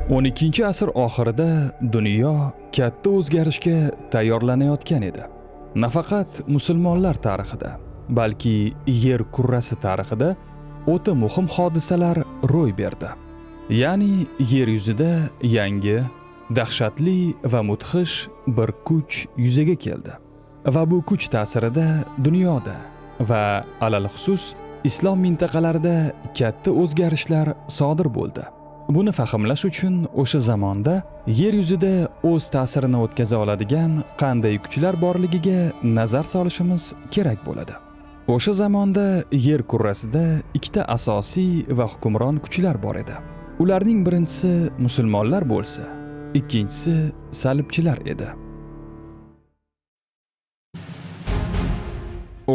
12-asr oxirida dunyo katta o'zgarishga tayyorlanayotgan edi. Nafaqat musulmonlar tarixida, balki yer kurrasi tarixida o'ta muhim hodisalar ro'y berdi. Ya'ni yer yuzida yangi, dahshatli va mudhish bir kuch yuzaga keldi. Va bu kuch ta'sirida dunyoda va alalxusus islom mintaqalarida katta o'zgarishlar sodir bo'ldi. Buni fahmlash uchun o'sha zamonda yer yuzida o'z ta'sirini o'tkaza oladigan qanday kuchlar borligiga nazar solishimiz kerak bo'ladi. O'sha zamonda yer kurrasida ikkita asosiy va hukmron kuchlar bor edi. Ularning birinchisi musulmonlar bo'lsa, ikkinchisi salibchilar edi.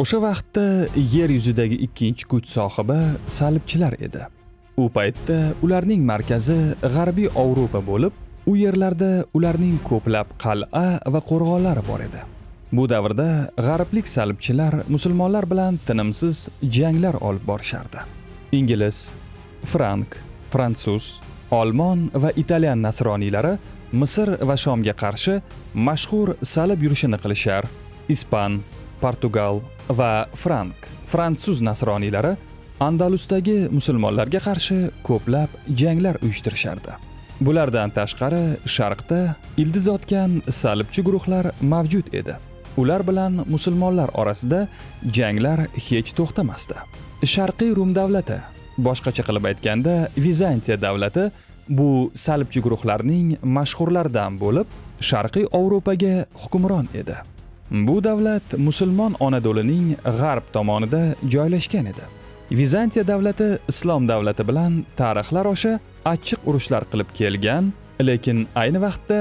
O'sha vaqtda yer yuzidagi ikkinchi kuch sohibi salibchilar edi. U paytda ularning markazi G'arbiy Yevropa bo'lib, u yerlarda ularning ko'plab qal'a va qo'rg'onlari bor edi. Bu davrda g'arblik salibchilar musulmonlar bilan tinimsiz janglar olib borishardi. Ingliz, frank, fransuz, olmon va italyan nasroniylari Misr va Shomga qarshi mashhur salib yurishini qilishar. Ispan, Portugal va frank, fransuz nasroniylari Andalusdagi musulmonlarga qarshi ko'plab janglar uyushtirishardi. Bulardan tashqari sharqda ildiz otgan salibchi guruhlar mavjud edi. Ular bilan musulmonlar orasida janglar hech to'xtamasdi. Sharqiy Rum davlati, boshqacha qilib aytganda Vizantiya davlati bu salibchi guruhlarning mashhurlaridan bo'lib, Sharqiy Yevropaga hukmron edi. Bu davlat musulmon Anadoluning g'arb tomonida joylashgan edi. Vizantiya davlati islom davlati bilan tarixlar osha achchiq urushlar qilib kelgan, lekin ayni vaqtda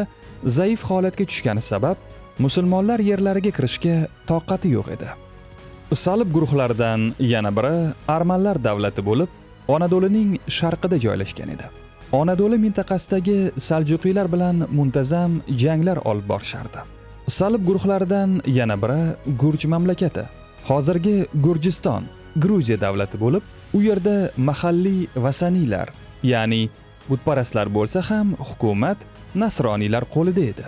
zaif holatga tushgani sabab musulmonlar yerlariga kirishga toqati yo'q edi. Salib guruhlaridan yana biri armanlar davlati bo'lib, Anadoluning sharqida joylashgan edi. Anadolu mintaqasidagi saljuqiylar bilan muntazam janglar olib borishardi. Salib guruhlaridan yana biri Gurj mamlakati, hozirgi Gurjiston, Gruziya davlati bo'lib, u yerda mahalliy vasaniylar, ya'ni butparastlar bo'lsa ham hukumat nasroniylar qo'lida edi.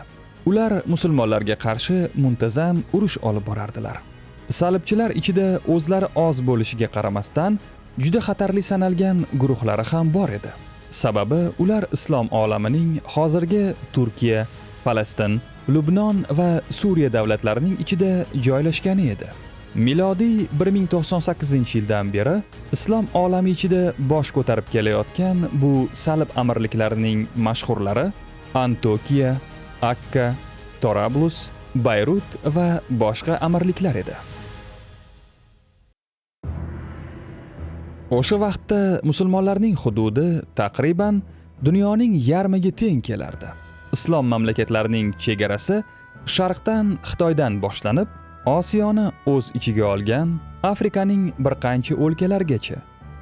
Ular musulmonlarga qarshi muntazam urush olib borardilar. Salibchilar ichida o'zlari oz bo'lishiga qaramasdan juda xatarli sanalgan guruhlari ham bor edi. Sababi ular islom olamining hozirgi Turkiya, Falastin, Lubnon va Suriya davlatlarining ichida joylashgani edi. Milodiy 1098-yildan beri islom olami ichida bosh ko'tarib kelayotgan bu salib amirliklarining mashhurlari Antokiya, Akka, Torablus, Bayrut va boshqa amirliklar edi. O'sha vaqtda musulmonlarning hududi taqriban dunyoning yarmiga teng kelardi. Islom mamlakatlarining chegarasi sharqdan Xitoydan boshlanib, Osiyoni o'z ichiga olgan Afrikaning bir qancha o'lkalarigacha,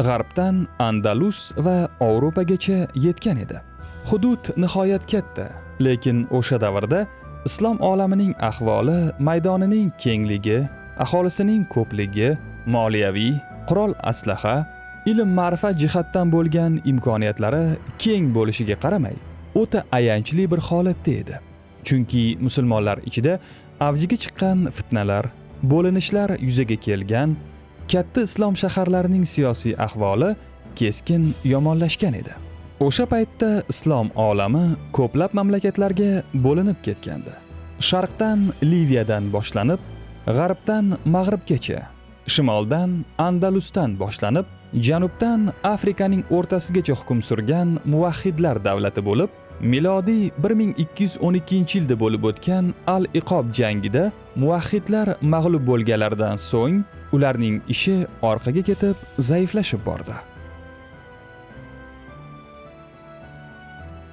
g'arbdan Andalus va Yevropagacha yetgan edi. Hudud nihoyat katta, lekin o'sha davrda islom olamining ahvoli, maydonining kengligi, aholisining ko'pligi, moliyaviy, qurol aslaha, ilm ma'rifat jihatdan bo'lgan imkoniyatlari keng bo'lishiga qaramay, o'ta ayanchli bir holatda edi. Chunki musulmonlar ichida avjiga chiqqan fitnalar, bo'linishlar yuzaga kelgan, katta islom shaharlarining siyosiy ahvoli keskin yomonlashgan edi. O'sha paytda islom olami ko'plab mamlakatlarga bo'linib ketgandi. Sharqdan Liviyadan boshlanib, g'arbdan Mag'ribgacha, shimoldan Andalusdan boshlanib, janubdan Afrikaning o'rtasigacha hukm surgan muvahhidlar davlati bo'lib, milodiy 1212-yilda bo'lib o'tgan Al-Iqob jangida muvahhidlar mag'lub bo'lganlaridan so'ng ularning ishi orqaga ketib zaiflashib bordi.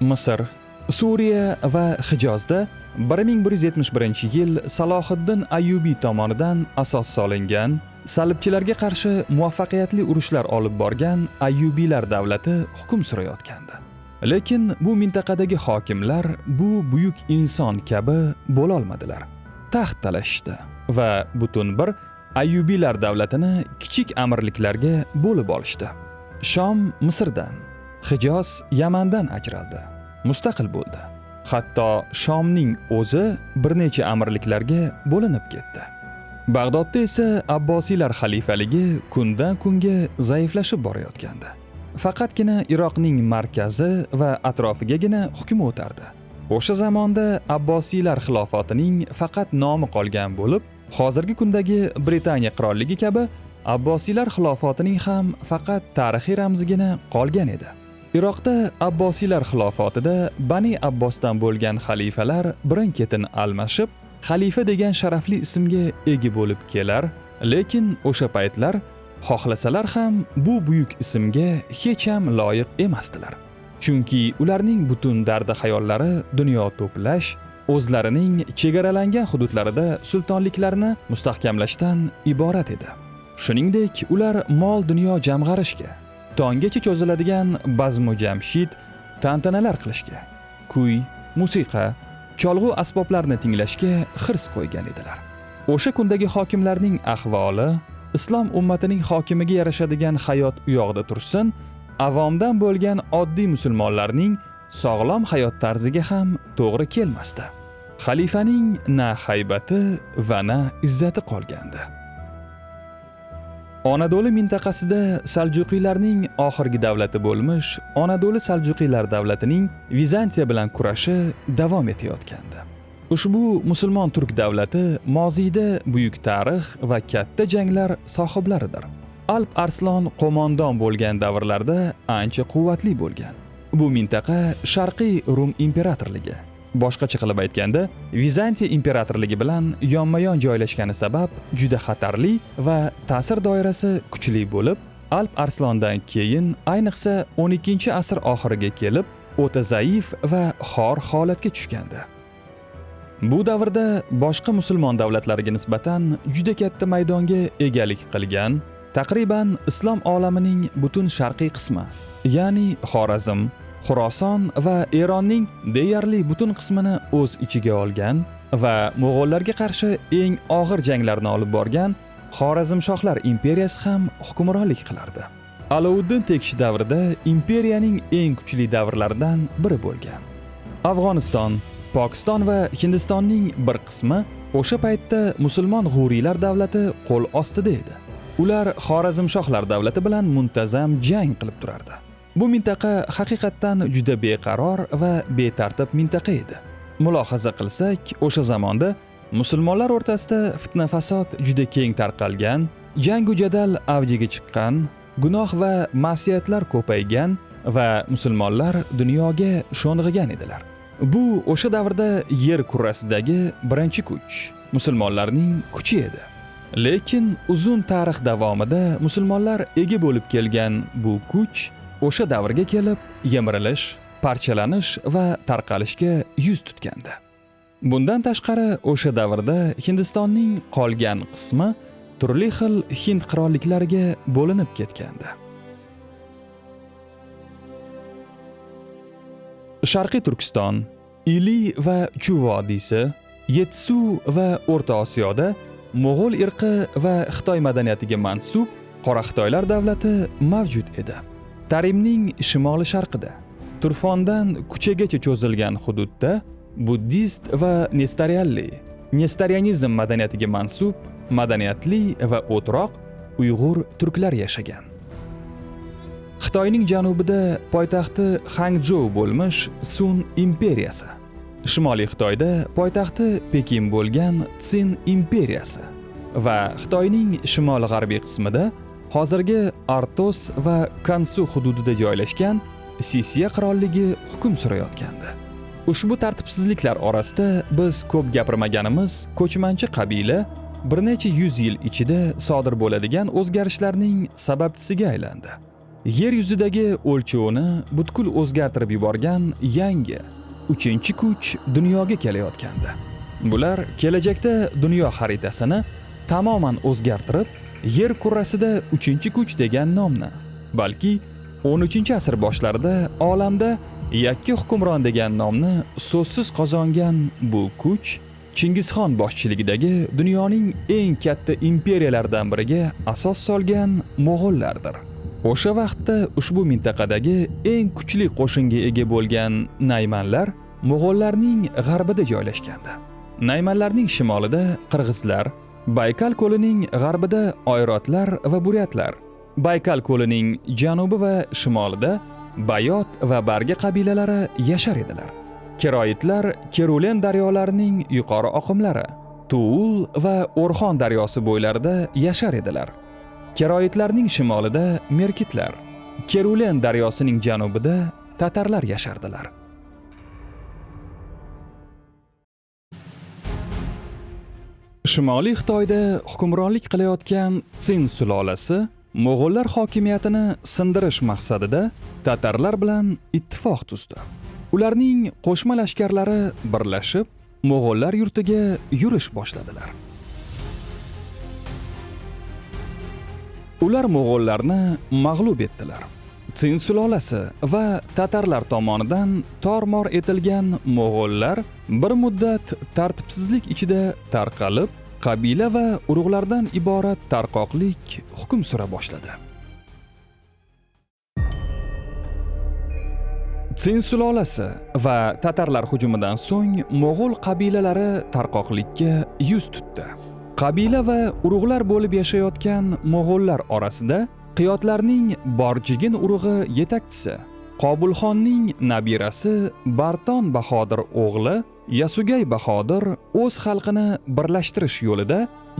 Misr, Suriya va Hijozda 1171-yil Salohiddin Ayyubiy tomonidan asos solingan, salibchilarga qarshi muvaffaqiyatli urushlar olib borgan Ayyubiylar davlati hukm surayotgandi. Lekin bu mintaqadagi hokimlar bu buyuk inson kabi bo'la olmadilar. Taxt talashishdi va butun bir Ayyubiylar davlatini kichik amirliklarga bo'lib olishdi. Shom Misrdan, Hijoz Yamandan ajraldi. mustaqil bo'ldi. Hatto Shomning o'zi bir necha amirliklarga bo'linib ketdi. Bag'dodda esa Abbosiylar xalifaligi kundan kunga zaiflashib borayotgandi. Faqatgina Iroqning markazi va atrofigagina hukm o'tardi. O'sha zamonda Abbosiylar xilofotining faqat nomi qolgan bo'lib, hozirgi kundagi Britaniya qirolligi kabi Abbosiylar xilofotining ham faqat tarixiy ramzigina qolgan edi. Iroqda Abbosiylar xilofotida Bani Abbosdan bo'lgan xalifalar birin-ketin almashib, xalifa degan sharafli ismga ega bo'lib kelar, lekin o'sha paytlar xohlasalar ham bu buyuk ismga hech ham loyiq emasdilar. Chunki ularning butun dardi xayollari dunyo to'plash, o'zlarining chegaralangan hududlarida sultonliklarni mustahkamlashdan iborat edi. Shuningdek, ular mol dunyo jamg'arishga, tonggacha cho'ziladigan bazmu jamshid, tantanalar qilishga, kuy, musiqa, cholg'u asboblarini tinglashga hirs qo'ygan edilar. O'sha kundagi hokimlarning ahvoli islom ummatining hokimiga yarashadigan hayot u yoqda tursin, avomdan bo'lgan oddiy musulmonlarning sog'lom hayot tarziga ham to'g'ri kelmasdi. Xalifaning na haybati va na izzati qolgandi. Anadolu mintaqasida Saljuqiylarning oxirgi davlati bo'lmish Anadolu Saljuqiylar davlatining Vizantiya bilan kurashi davom etayotgandi. Ushbu musulmon turk davlati moziyda buyuk tarix va katta janglar sohiblaridir. Alp Arslon qo'mondon bo'lgan davrlarda ancha quvvatli bo'lgan. Bu mintaqa Sharqiy Rum imperatorligi, boshqacha qilib aytganda, Vizantiya imperatorligi bilan yonma-yon joylashgani sabab juda xatarli va ta'sir doirasi kuchli bo'lib, Alp Arslondan keyin ayniqsa 12-asr oxiriga kelib o'ta zaif va xor holatga tushgandi. Bu davrda boshqa musulmon davlatlariga nisbatan juda katta maydonga egalik qilgan, taqriban islom olamining butun sharqiy qismi, ya'ni Xorazm, Xuroson va Eronning deyarli butun qismini o'z ichiga olgan va mo'g'ullarga qarshi eng og'ir janglarni olib borgan Xorazmshohlar imperiyasi ham hukmronlik qilardi. Alovuddin Tekish davrida imperiyaning eng kuchli davrlaridan biri bo'lgan. Afg'oniston, Pokiston va Hindistonning bir qismi o'sha paytda musulmon g'uriylar davlati qo'l ostida edi. Ular Xorazmshohlar davlati bilan muntazam jang qilib turardi. Bu mintaqa haqiqatdan juda beqaror va betartib mintaqa edi. Mulohaza qilsak, o'sha zamonda musulmonlar o'rtasida fitna-fasod juda keng tarqalgan, jangu jadal avjiga chiqqan, gunoh va ma'siyatlar ko'paygan va musulmonlar dunyoga sho'ng'igan edilar. Bu o'sha davrda yer kurrasidagi birinchi kuch, musulmonlarning kuchi edi. Lekin uzun tarix davomida musulmonlar ega bo'lib kelgan bu kuch o'sha davrga kelib yemirilish, parchalanish va tarqalishga yuz tutgandi. Bundan tashqari o'sha davrda Hindistonning qolgan qismi turli xil Hind qirolliklariga bo'linib ketgandi. Sharqiy Turkiston, Ili va Chu vodiysi, Yetsu va O'rta Osiyoda Mo'g'ul irqi va Xitoy madaniyatiga mansub Qora Xitoylar davlati mavjud edi. Tarimning shimoli sharqida, Turfondan Kuchagacha cho'zilgan hududda buddist va nestarianizm madaniyatiga mansub madaniyatli va o'troq Uyg'ur turklar yashagan. Xitoyning janubida poytaxti Hangzhou bo'lmish Sun imperiyasi, Shimoliy Xitoyda poytaxti Pekin bo'lgan Tsin imperiyasi va Xitoyning shimol-g'arbiy qismida hozirgi Artos va Kansu hududida joylashgan Sisiya qirolligi hukm surayotgandi. Ushbu tartibsizliklar orasida biz ko'p gapirmaganimiz ko'chmanchi qabila bir necha yuz yil ichida sodir bo'ladigan o'zgarishlarning sababchisiga aylandi. Yer yuzidagi o'lchovni butkul o'zgartirib yuborgan yangi uchinchi kuch dunyoga kelayotgandi. Bular kelajakda dunyo xaritasini tamoman o'zgartirib, yer kurrasida uchinchi kuch degan nomni, balki 13-asr boshlarida olamda yakka hukmron degan nomni so'zsiz qozongan bu kuch Chingizxon boshchiligidagi dunyoning eng katta imperiyalaridan biriga asos solgan mo'g'ullardir. O'sha vaqtda ushbu mintaqadagi eng kuchli qo'shinga ega bo'lgan naymanlar mo'g'ullarning g'arbida joylashgandi. Naymanlarning shimolida qirg'izlar, Baykal ko'lining g'arbida oyrotlar va buryatlar, Baykal ko'lining janubi va shimolida Bayot va Barga qabilalari yashar edilar. Keroyitlar Kerulen daryolarining yuqori oqimlari, Tuul va O'rxon daryosi bo'ylarida yashar edilar. Keroyitlarning shimolida merkitlar, Kerulen daryosining janubida tatarlar yashardilar. Shimoliy Xitoyda hukmronlik qilayotgan Tsin sulolasi mo'g'ullar hokimiyatini sindirish maqsadida tatarlar bilan ittifoq tuzdi. Ularning qo'shma lashkarlari birlashib, mo'g'ullar yurtiga yurish boshladilar. Ular mo'g'ullarni mag'lub etdilar. Tsin sulolasi va tatarlar tomonidan tormor etilgan mo'g'ullar bir muddat tartibsizlik ichida tarqalib, qabila va urug'lardan iborat tarqoqlik hukm sura boshladi. Tsin sulolasi va tatarlar hujumidan so'ng mo'g'ul qabilalari tarqoqlikka yuz tutdi. Qabila va urug'lar bo'lib yashayotgan mo'g'ullar orasida Qiyotlarning Borjigin urug'i yetakchisi, Qobulxonning nabirasi Barton Bahodir o'g'li Yasugay Bahodir o'z xalqini birlashtirish yo'lida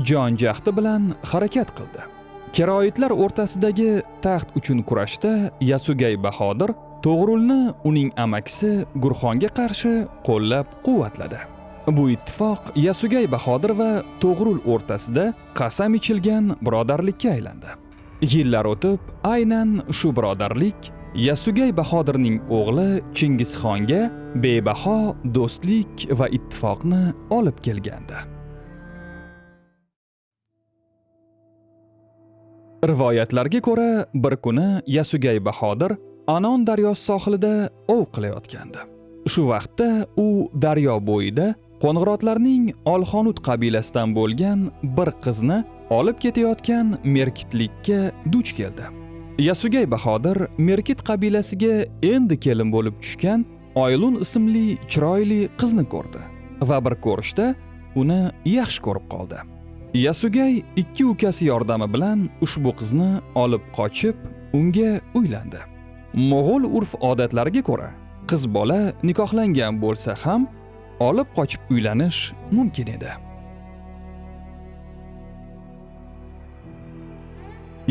jon-jahdi bilan harakat qildi. Keroyitlar o'rtasidagi taxt uchun kurashda Yasugay Bahodir To'g'rulni uning amakisi Gurxonga qarshi qo'llab-quvvatladi. Bu ittifoq Yasugay Bahodir va To'g'rul o'rtasida qasam ichilgan birodarlikka aylandi. Yillar o'tib, aynan shu birodarlik Yasugay Bahodirning o'g'li Chingizxonga bebaho do'stlik va ittifoqni olib kelgandi. Rivoyatlarga ko'ra, bir kuni Yasugay Bahodir Anon daryosi sohilida ov qilayotgandi. Shu vaqtda u daryo bo'yida Qo'ng'irotlarning Olxonut qabilasidan bo'lgan bir qizni olib ketayotgan merkitlikka duch keldi. Yasugay Bahodir merkit qabilasiga endi kelin bo'lib tushgan Oylun ismli chiroyli qizni ko'rdi va bir ko'rishda uni yaxshi ko'rib qoldi. Yasugay ikki ukasi yordami bilan ushbu qizni olib qochib, unga uylandi. Mo'g'ul urf-odatlariga ko'ra, qiz bola nikohlangan bo'lsa ham olib qochib uylanish mumkin edi.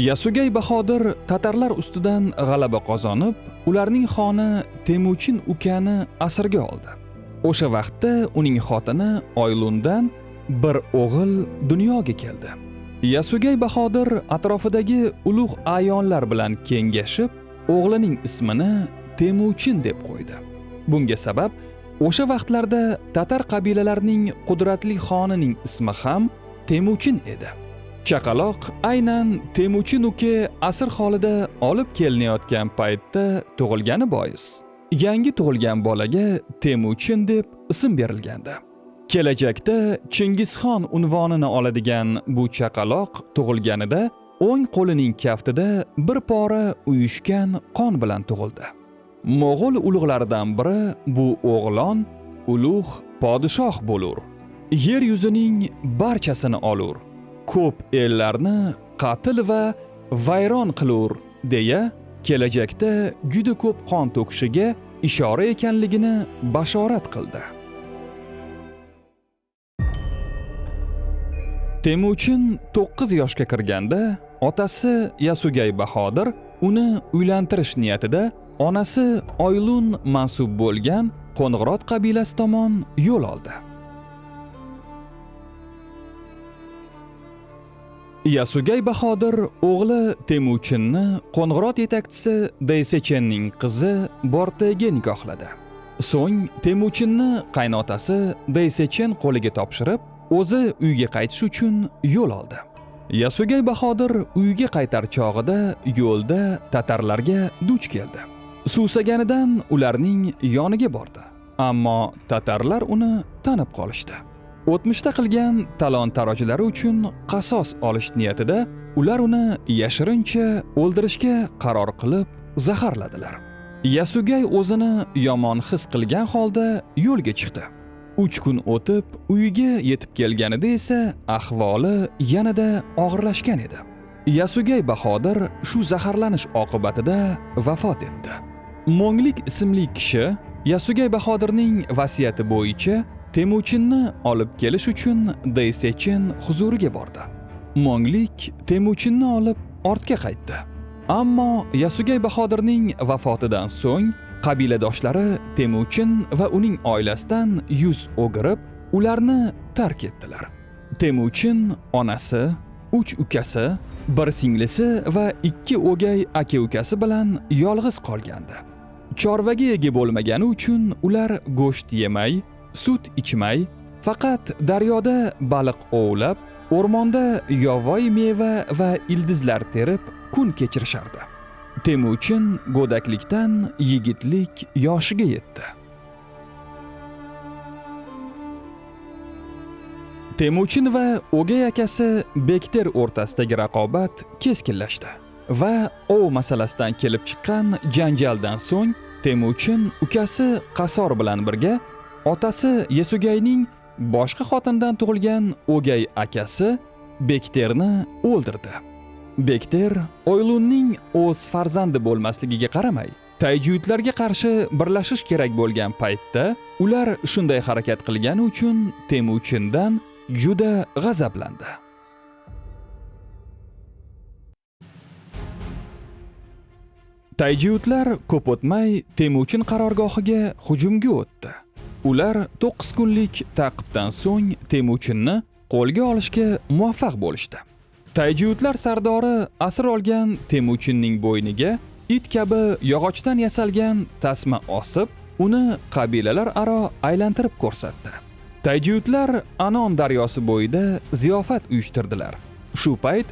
Yasugay Bahodir tatarlar ustidan g'alaba qozonib, ularning xoni Temuchin ukani asirga oldi. O'sha vaqtda uning xotini Oylundan bir o'g'il dunyoga keldi. Yasugay Bahodir atrofidagi ulug' a'yonlar bilan kengashib, o'g'lining ismini Temuchin deb qo'ydi. Bunga sabab o'sha vaqtlarda tatar qabilalarining qudratli xonining ismi ham Temuchin edi. Chaqaloq aynan Temuchin uka asir holida olib kelinayotgan paytda tug'ilgani bois, yangi tug'ilgan bolaga Temuchin deb ism berilgandi. Kelajakda Chingizxon unvonini oladigan bu chaqaloq tug'ilganida o'ng qo'lining kaftida bir pora uyushgan qon bilan tug'ildi. Mo'g'ul ulug'laridan biri bu o'g'lon ulug' podshoh bo'lur, yer yuzining barchasini olur, ko'p ellarni qatl va vayron qilur deya kelajakda juda ko'p qon to'kishiga ishora ekanligini bashorat qildi. Temuchin 9 yoshga kirganda otasi Yasugay Bahodir uni uylantirish niyatida onasi Oylun mansub bo'lgan Qo'ng'irot qabilasi tomon yo'l oldi. Yasugay Bahodir o'g'li Temuchinni Qo'ng'irot yetakchisi Daysechenning qizi Bortega nikohladi. So'ng Temuchinni qaynotasi Daysechen qo'liga topshirib, o'zi uyga qaytish uchun yo'l oldi. Yasugay Bahodir uyga qaytar chog'ida yo'lda tatarlarga duch keldi. Suvsaganidan ularning yoniga bordi, ammo tatarlar uni tanib qolishdi. O'tmishda qilgan talon-tarojlari uchun qasos olish niyatida Ular uni yashirincha o'ldirishga qaror qilib zaharladilar. Yasugay o'zini yomon his qilgan holda yo'lga chiqdi. 3 kun o'tib uyiga yetib kelganida esa ahvoli yanada og'irlashgan edi. Yasugay Bahodir shu zaharlanish oqibatida vafot etdi. Mo'nglik ismli kishi Yasugay Bahodirning vasiyati bo'yicha Temuchinni olib kelish uchun Daysechin huzuriga bordi. Mo'nglik Temuchinni olib ortga qaytdi. Ammo Yasugay Bahodirning vafotidan so'ng qabiladoshlari Temuchin va uning oilasidan yuz o'girib, ularni tark etdilar. Temuchin onasi, 3 ukasi, bir singlisi va 2 o'gay aka-ukasi bilan yolg'iz qolgandi. Chorvaga ega bo'lmagani uchun ular go'sht yemay, sut ichmay, faqat daryoda baliq ovlab, o'rmonda yovvoyi meva va ildizlar terib kun kechirishardi. Temuchin go'daklikdan yigitlik yoshiga yetdi. Temuchin va o'gay akasi Bekter o'rtasidagi raqobat keskinlashdi va ov masalasidan kelib chiqqan janjaldan so'ng Temuchin ukasi Qasor bilan birga otasi Yesugayning boshqa xotindan tug'ilgan o'gay akasi Bekterni o'ldirdi. Bekter Oylunning o'z farzandi bo'lmasligiga qaramay, Tayjuyutlarga qarshi birlashish kerak bo'lgan paytda ular shunday harakat qilgani uchun Temuchindan juda g'azablandi. Tayjuyutlar ko'p o'tmay Temuchin qarorgohiga hujumga o'tdi. Ular 9 kunlik ta'qibdan so'ng Temuchinni qo'lga olishga muvaffaq bo'lishdi. Tayjuyutlar sardori asir olgan Temuchinning bo'yniga it kabi yog'ochdan yasalgan tasma osib, uni qabilalar aro aylantirib ko'rsatdi. Tayjuyutlar Anon daryosi bo'yida ziyofat uyushtirdilar. Shu payt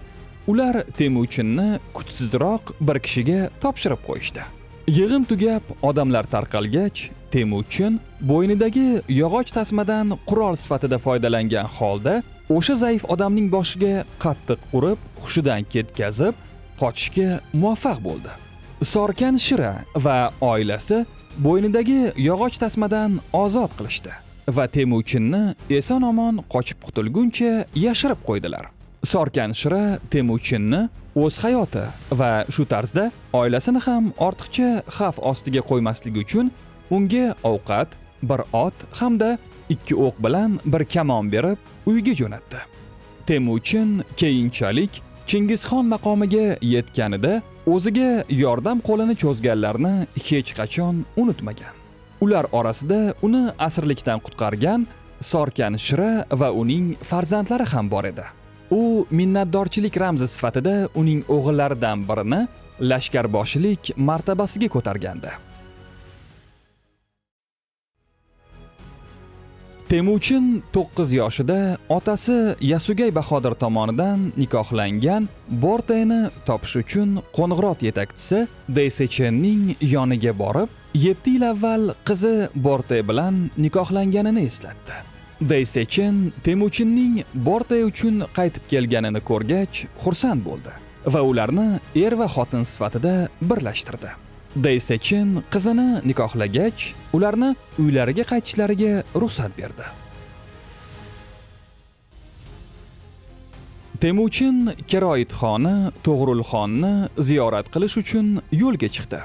ular Temuchinni kuchsizroq bir kishiga topshirib qo'yishdi. Yig'in tugab, odamlar tarqalgach, Temuchin bo'ynidagi yog'och tasmadan qurol sifatida foydalangan holda o'sha zaif odamning boshiga qattiq urib, hushidan ketkazib, qochishga muvaffaq bo'ldi. Sorkan Shira va oilasi bo'ynidagi yog'och tasmadan ozod qilishdi va Temuchinni eson-omon qochib qutulguncha yashirib qo'ydilar. Sorkan Shira Temuchinni o'z hayoti va shu tarzda oilasini ham ortiqcha xavf ostiga qo'ymasligi uchun unga ovqat, bir ot hamda 2 o'q bilan bir kamon berib uyga jo'natdi. Temuchin keyinchalik Chingizxon maqomiga yetganida o'ziga yordam qo'lini cho'zganlarni hech qachon unutmagan. Ular orasida uni asirlikdan qutqargan Sorkan Shira va uning farzandlari ham bor edi. U minnatdorchilik ramzi sifatida uning o'g'illaridan birini lashkarboshilik martabasiga ko'targandi. Temuchin 9 yoshida otasi Yasugay Bahodir tomonidan nikohlangan Bortayni topish uchun Qo'ng'irot yetakchisi Daysechenning yoniga borib, 7 yil avval qizi Bortay bilan nikohlanganini eslatdi. Daysechen Temuchinning Bortay uchun qaytib kelganini ko'rgach xursand bo'ldi va ularni er va xotin sifatida birlashtirdi. Daysechen qizini nikohlagach, ularni uylariga qaytishlariga ruxsat berdi. Temuchin Keroit xoni To'g'rulxonni ziyorat qilish uchun yo'lga chiqdi.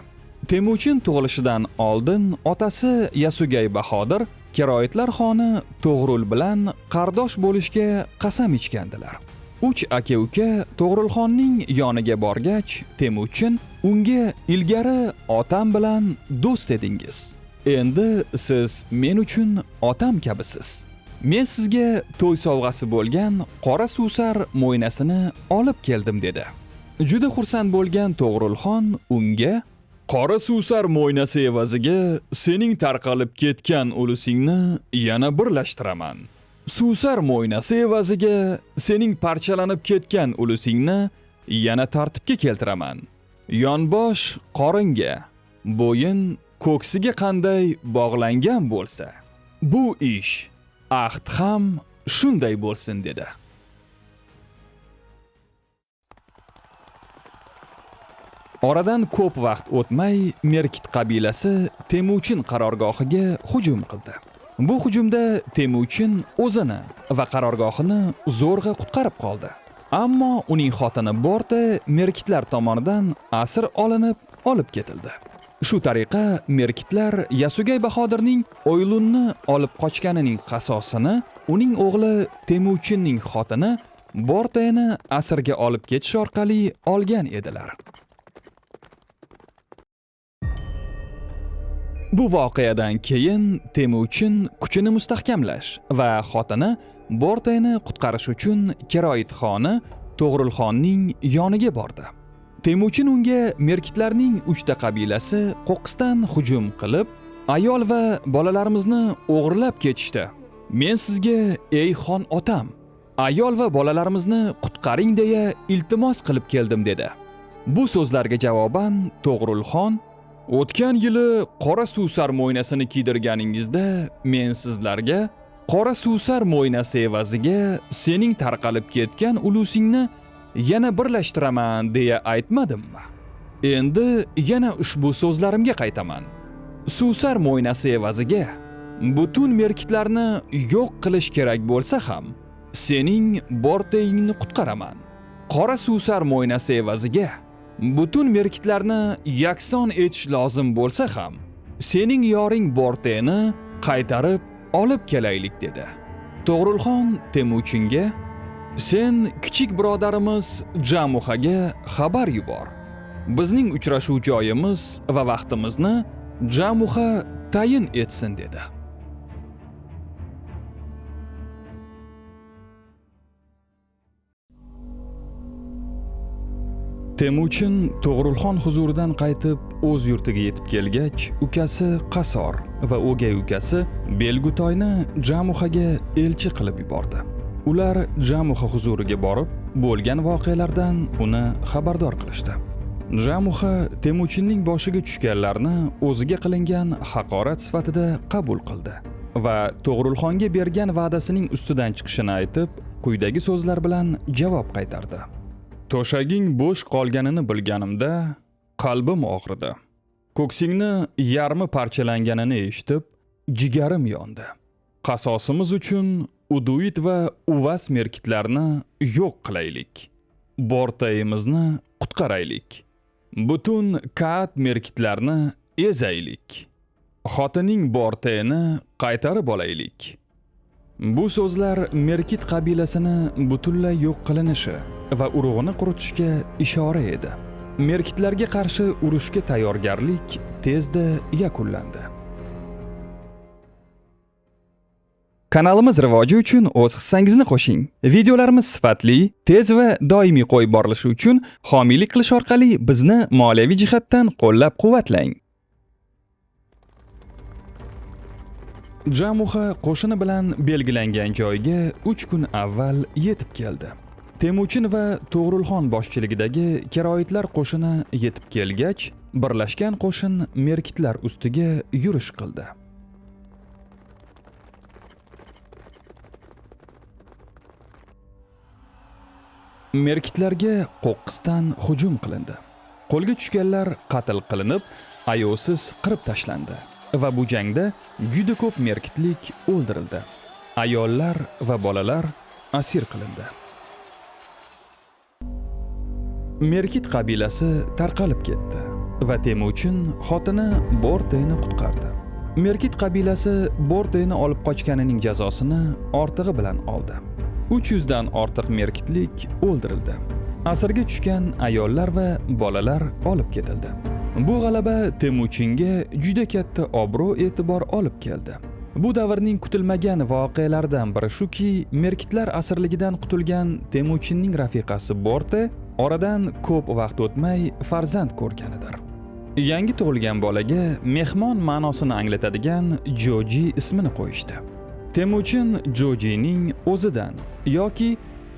Temuchin tug'ilishidan oldin otasi Yasugay Bahodir Keroitlar xoni To'g'rul bilan qardosh bo'lishga qasam ichgandilar. 3 aka-uka To'g'rulxonning yoniga borgach, Temuchin unga ilgari otam bilan do'st edingiz. Endi siz men uchun otam kabisiz. Men sizga to'y sovg'asi bo'lgan qora suvsar mo'ynasini olib keldim dedi. Juda xursand bo'lgan To'g'rulxon unga qora suvsar mo'ynasi evaziga sening tarqalib ketgan ulusingni yana birlashtiraman. Suvsar mo'ynasi evaziga sening parchalanib ketgan ulusingni yana tartibga keltiraman. Yonbosh qoringa, bo'yin ko'ksiga qanday bog'langan bo'lsa, bu ish ahd ham shunday bo'lsin dedi. Oradan ko'p vaqt o'tmay Merkit qabilasi Temuchin qarorgohiga hujum qildi. Bu hujumda Temuchin o'zini va qarorgohini zo'rg'a qutqarib qoldi. Ammo uning xotini Borte Merkitlar tomonidan asir olinib olib ketildi. Shu tariqa Merkitlar Yasugay Bahodirning Oylunni olib qochganining qasosini uning o'g'li Temuchinning xotini Borteni asirga olib ketish orqali olgan edilar. Bu voqeadan keyin Temuchin kuchini mustahkamlash va xotini Borteni qutqarish uchun Keroit xoni To'g'rulxonning yoniga bordi. Temuchin unga Merkitlarning 3 ta qabilasi qo'qqisdan hujum qilib, ayol va bolalarimizni o'g'irlab ketishdi. Men sizga, ey xon otam, ayol va bolalarimizni qutqaring deya iltimos qilib keldim dedi. Bu so'zlarga javoban To'g'rulxon: "O'tgan yili qora suvsar mo'ynasini kiydirganingizda men sizlarga qora suvsar mo'ynasi evaziga sening tarqalib ketgan ulusingni yana birlashtiraman deya aytmadimmi? Endi yana ushbu so'zlarimga qaytaman. Suvsar mo'ynasi evaziga butun merkitlarni yo'q qilish kerak bo'lsa ham sening Borteyingni qutqaraman. Qora suvsar mo'ynasi evaziga butun merkitlarni yakson etish lozim bo'lsa ham sening yoring Borteni qaytarib olib kelaylik" dedi. To'g'rulxon Temuchinga: "Sen kichik birodarimiz Jamuhaga xabar yubor. Bizning uchrashuv joyimiz va vaqtimizni Jamuha tayin etsin" dedi. Temuchin To'g'rulxon huzuridan qaytib o'z yurtiga yetib kelgach, ukasi Qasor va o'gay ukasi Belgutoyni Jamuhaga elchi qilib yubordi. Ular Jamuha huzuriga borib, bo'lgan voqealardan uni xabardor qilishdi. Jamuha Temuchinning boshiga tushganlarni o'ziga qilingan haqorat sifatida qabul qildi va To'g'rulxonga bergan va'dasining ustidan chiqishini aytib, quyidagi so'zlar bilan javob qaytardi. "To'shaging bo'sh qolganini bilganimda qalbim og'ridi. Ko'ksingni yarmi parchalanganini eshitib, jigarim yondi. Qasosimiz uchun Uduit va Uvas merkitlarni yo'q qilaylik. Bortayimizni qutqaraylik. Butun Kaat merkitlarni ezaylik. Xotining Bortayini qaytarib olaylik." Bu so'zlar Merkit qabilasini butunlay yo'q qilinishi va urug'ini quritishga ishora edi. Merkitlarga qarshi urushga tayyorgarlik tezda yakunlandi. Kanalimiz rivoji uchun o'z hissangizni qo'shing. Videolarimiz sifatli, tez va doimiy qo'yib borilishi uchun homiylik qilish orqali bizni moliyaviy jihatdan qo'llab-quvvatlang. Jamuha qo'shini bilan belgilangan joyga 3 kun avval yetib keldi. Temuchin va To'g'rulxon boshchiligidagi keroitlar qo'shini yetib kelgach, birlashgan qo'shin merkitlar ustiga yurish qildi. Merkitlarga qo'qqisdan hujum qilindi. Qo'lga tushganlar qatl qilinib, ayovsiz qirib tashlandi va bu jangda juda ko'p merkitlik o'ldirildi. Ayollar va bolalar asir qilindi. Merkit qabilasi tarqalib ketdi va Temuchin xotini Borteni qutqardi. Merkit qabilasi Borteni olib qochganining jazosini ortig'i bilan oldi. 300 dan ortiq merkitlik o'ldirildi. Asirga tushgan ayollar va bolalar olib ketildi. Bu g'alaba Temuchinga juda katta obro'-e'tibor olib keldi. Bu davrning kutilmagan voqealaridan biri shuki, merkitlar asirligidan qutulgan Temuchinning rafiqasi Borte oradan ko'p vaqt o'tmay farzand ko'rganidir. Yangi tug'ilgan bolaga mehmon ma'nosini anglatadigan Joji ismini qo'yishdi. Temuchin Jojining o'zidan yoki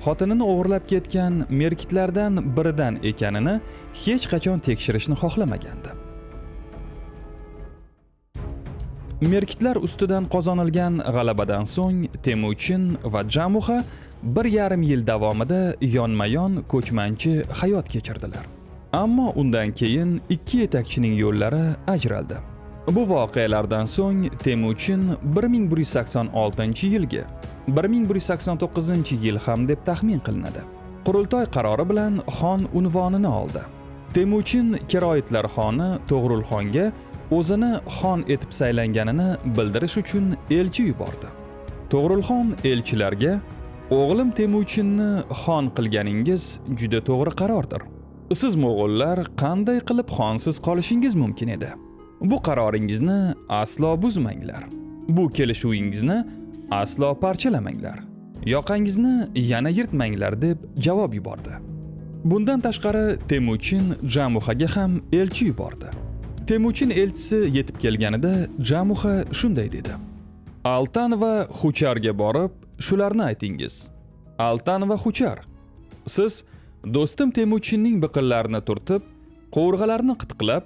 xotinini o'g'irlab ketgan merkitlardan biridan ekanini hech qachon tekshirishni xohlamagandi. Merkitlar ustidan qozonilgan g'alabadan so'ng Temuchin va Jamuha 1,5 yil davomida yonma-yon ko'chmanchi hayot kechirdilar. Ammo undan keyin ikki yetakchining yo'llari ajraldi. Bu voqealardan so'ng Temuchin 1186-yilga 1189-yil ham deb taxmin qilinadi. Qurultoy qarori bilan xon unvonini oldi. Temuchin Keroyitlar xoni To'g'rulxonga o'zini xon etib saylanganini bildirish uchun elchi yubordi. To'g'rulxon elchilarga: "O'g'lim Temuchinni xon qilganingiz juda to'g'ri qarordir. Siz mo'g'ullar qanday qilib xonsiz qolishingiz mumkin edi? Bu qaroringizni aslo buzmanglar. Bu kelishuvingizni aslo parchalamanglar. Yoqangizni yana yirtmanglar" deb javob yubordi. Bundan tashqari Temuchin Jamuhaga ham elchi yubordi. Temuchin elchisi yetib kelganida Jamuha shunday dedi: "Altan va Xucharga borib, shularni aytingiz. Altan va Xuchar, siz do'stim Temuchinning biqinlarini turtib, qovurg'alarini qitiqlab,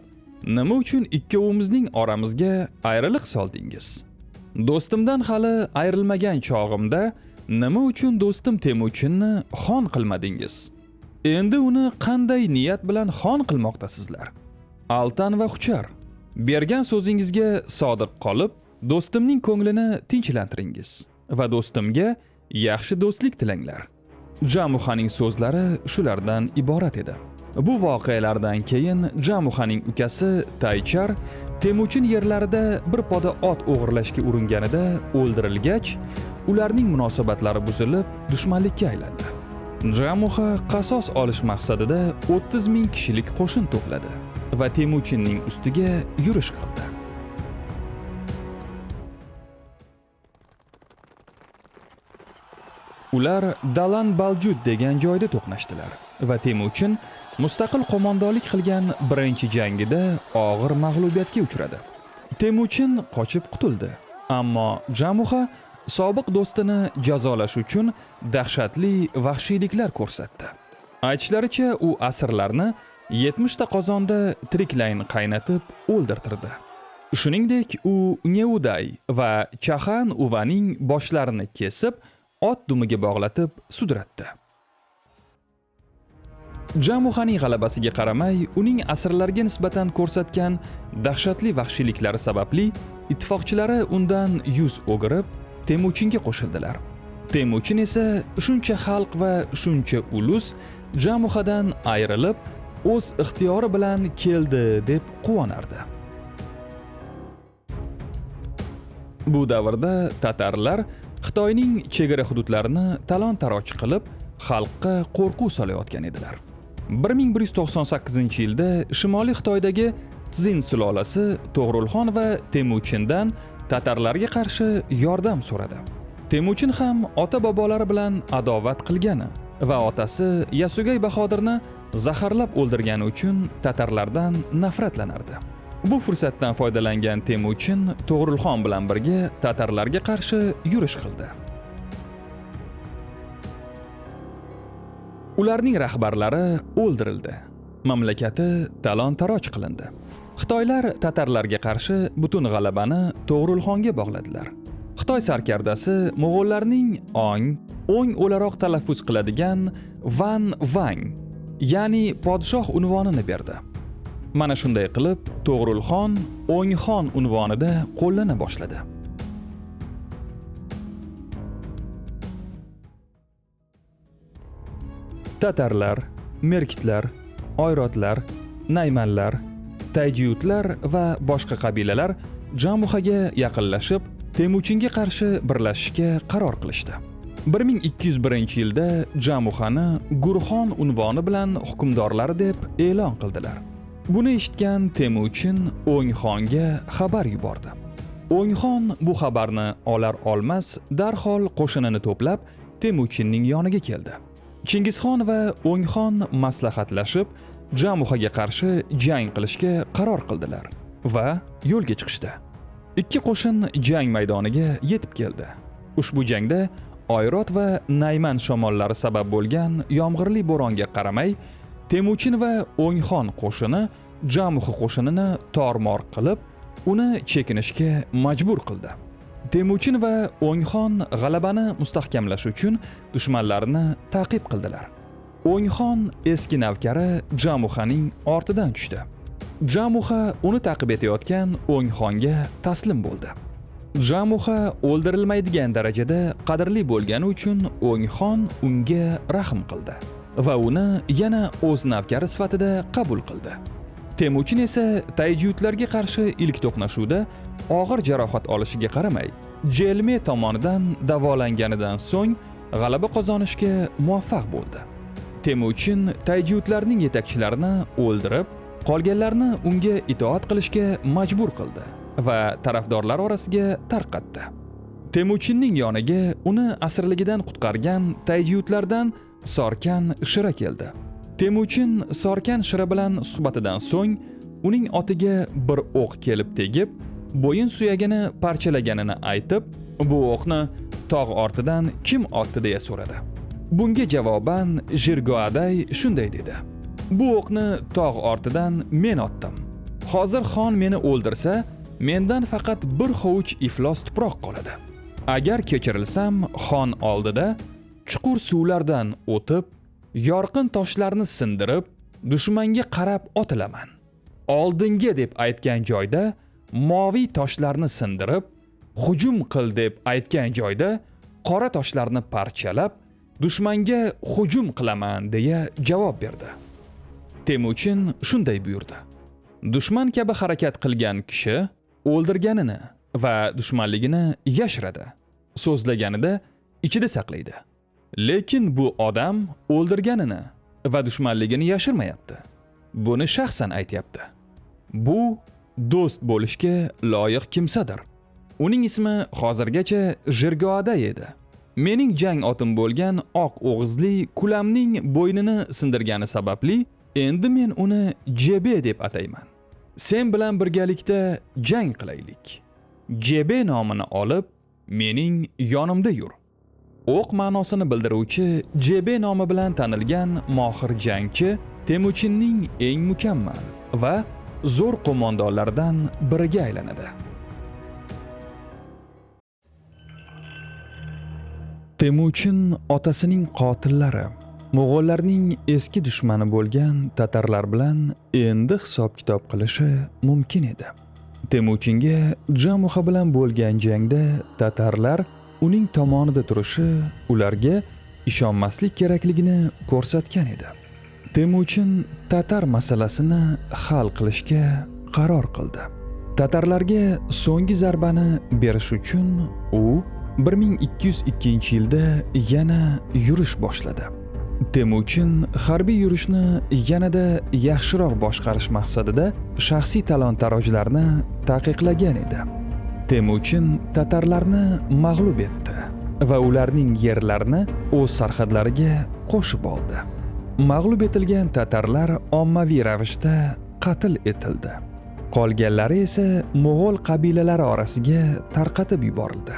nima uchun ikkovimizning oramizga ayriliq soldingiz? Do'stimdan hali ayrilmagan chog'imda nima uchun do'stim Temuchinni xon qilmadingiz? Endi uni qanday niyat bilan xon qilmoqdasizlar? Altan va Xuchar, bergan so'zingizga sodiq qolib, do'stimning ko'nglini tinchlantiringiz va do'stimga yaxshi do'stlik tilanglar." Jamuhaning so'zlari shulardan iborat edi. Bu voqealardan keyin Jamuhaning ukasi Taychar Temuchin yerlarida bir poda ot o'g'irlashga uringanida o'ldirilgach, ularning munosabatlari buzilib, dushmanlikka aylandi. Jamuha qasos olish maqsadida 30 ming kishilik qo'shin to'pladi va Temuchinning ustiga yurish qildi. Ular Dalan Baljud degan joyda to'qnashdilar va Temuchin mustaqil qo'mondonlik qilgan birinchi jangida og'ir mag'lubiyatga uchradi. Temuchin qochib qutuldi, ammo Jamuha sobiq do'stini jazolash uchun dahshatli vahshiyliklar ko'rsatdi. Aytishlaricha, u asirlarni 70 ta qozonda tiriklayin qaynatib o'ldirtirdi. Shuningdek, u Neuday va Chahan Uvaning boshlarini kesib, ot dumiga bog'latib sudratdi. Jamuhaning g'alabasiga qaramay, uning asirlarga nisbatan ko'rsatgan dahshatli vahshiyliklari sababli ittifoqchilari undan yuz o'girib, Temuchinga qo'shildilar. Temuchin esa shuncha xalq va shuncha ulus Jamuhadan ayrilib, o'z ixtiyori bilan keldi deb quvonardi. Bu davrda tatarlar Xitoyning chegara hududlarini talon-taroj qilib, xalqqa qo'rquv solayotgan edilar. 1198-yilda Shimoliy Xitoydagi Tzin sulolasi To'g'rulxon va Temuchindan tatarlarga qarshi yordam so'radi. Temuchin ham ota-bobolari bilan adovat qilgani va otasi Yasugay Bahodirni zaharlab o'ldirgani uchun tatarlardan nafratlanardi. Bu fursatdan foydalangan Temuchin To'g'rulxon bilan birga tatarlarga qarshi yurish qildi. Ularning rahbarlari o'ldirildi. Mamlakati talon-taroj qilindi. Xitoylar tatarlarga qarshi butun g'alabani To'g'rulxonga bog'ladilar. Xitoy sarkardasi mo'g'ullarning ong, o'ng o'laroq talaffuz qiladigan Van Vang, ya'ni podshoh unvonini berdi. Mana shunday qilib To'g'rulxon O'ngxon unvonida qo'llana boshladi. Tatarlar, merkitlar, oyrotlar, naymanlar, tayjiyutlar va boshqa qabilalar Jamuhaga yaqinlashib, Temuchinga qarshi birlashishga qaror qilishdi. 1201-yilda Jamuhani Gurxon unvoni bilan hukmdorlari deb e'lon qildilar. Buni eshitgan Temuchin O'ngxonga xabar yubordi. O'ngxon bu xabarni olar olmas darhol qo'shinini to'plab Temuchinning yoniga keldi. Chingizxon va O'ngxon maslahatlashib Jamuhaga qarshi jang qilishga qaror qildilar va yo'lga chiqishdi. Ikki qo'shin jang maydoniga yetib keldi. Ushbu jangda Oyrot va Nayman shamollari sabab bo'lgan yomg'irli bo'ronga qaramay, Temuchin va O'ngxon qo'shini Jamuha qo'shinini tormor qilib, uni chekinishga majbur qildi. Temuchin va O'ngxon g'alabani mustahkamlash uchun dushmanlarini ta'qib qildilar. O'ngxon eski navkari Jamuxaning ortidan tushdi. Jamuxa uni ta'qib etayotgan O'ngxonga taslim bo'ldi. Jamuxa o'ldirilmaydigan darajada qadrli bo'lgani uchun O'ngxon unga rahm qildi va uni yana o'z navkari sifatida qabul qildi. Temuchin esa tayjutlarga qarshi ilk to'qnashuvda og'ir jarohat olishiga qaramay, Jelme tomonidan davolanganidan so'ng g'alaba qozonishga muvaffaq bo'ldi. Temuchin tayjutlarning yetakchilarini o'ldirib, qolganlarni unga itoat qilishga majbur qildi va tarafdorlar orasiga tarqatdi. Temuchinning yoniga uni asirligidan qutqargan tayjutlardan Sorkan Shira keldi. Temuchin Sorkan Shira bilan suhbatidan so'ng uning otiga bir o'q kelib tegib, bo'yin suyagini parchalaganini aytib, bu o'qni tog' ortidan kim otdi deya so'radi. Bunga javoban Jirgoaday shunday dedi: "Bu o'qni tog' ortidan men otdim. Hozir xon meni o'ldirsa, mendan faqat bir hovuch iflos tuproq qoladi. Agar kechirilsam, xon oldida chuqur suvlardan o'tib, yorqin toshlarni sindirib, dushmanga qarab otilaman. Oldinga deb aytgan joyda moviy toshlarni sindirib, hujum qil deb aytgan joyda qora toshlarni parchalab, dushmanga hujum qilaman" deya javob berdi. Temuchin shunday buyurdi: Dushman kabi harakat qilgan kishi o'ldirganini va dushmanligini yashiradi, so'zlaganida ichida saqlaydi. Lekin bu odam o'ldirganini va dushmanligini yashirmayapti. Buni shaxsan aytyapti. Bu do'st bo'lishga loyiq kimsadir. Uning ismi hozirgacha Jirgoada edi. Mening jang otim bo'lgan oq o'g'izli kulamning bo'ynini sindirgani sababli endi men uni Jebe deb atayman. Sen bilan birgalikda jang qilaylik. Jebe nomini olib, mening yonimda yur. O'q ma'nosini bildiruvchi Jebe nomi bilan tanilgan mohir jangchi Temuchinning eng mukammal va zo'r qo'mondonlaridan biriga aylanadi. Temuchin otasining qotillari, mo'g'ullarning eski dushmani bo'lgan tatarlar bilan endi hisob-kitob qilishi mumkin edi. Temuchinga Jamuxa bilan bo'lgan jangda tatarlar uning tomonida turishi ularga ishonmaslik kerakligini ko'rsatgan edi. Temuchin tatar masalasini hal qilishga qaror qildi. Tatarlarga so'nggi zarbani berish uchun u 1202-yilda yana yurish boshladi. Temuchin harbiy yurishni yanada yaxshiroq boshqarish maqsadida shaxsiy talon-tarojlarni taqiqlagan edi. Temuchin tatarlarni mag'lub etdi va ularning yerlarini o'z sarhadlariga qo'shib oldi. Mag'lub etilgan tatarlar ommaviy ravishda qatl etildi. Qolganlari esa mo'g'ul qabilalari orasiga tarqatib yuborildi.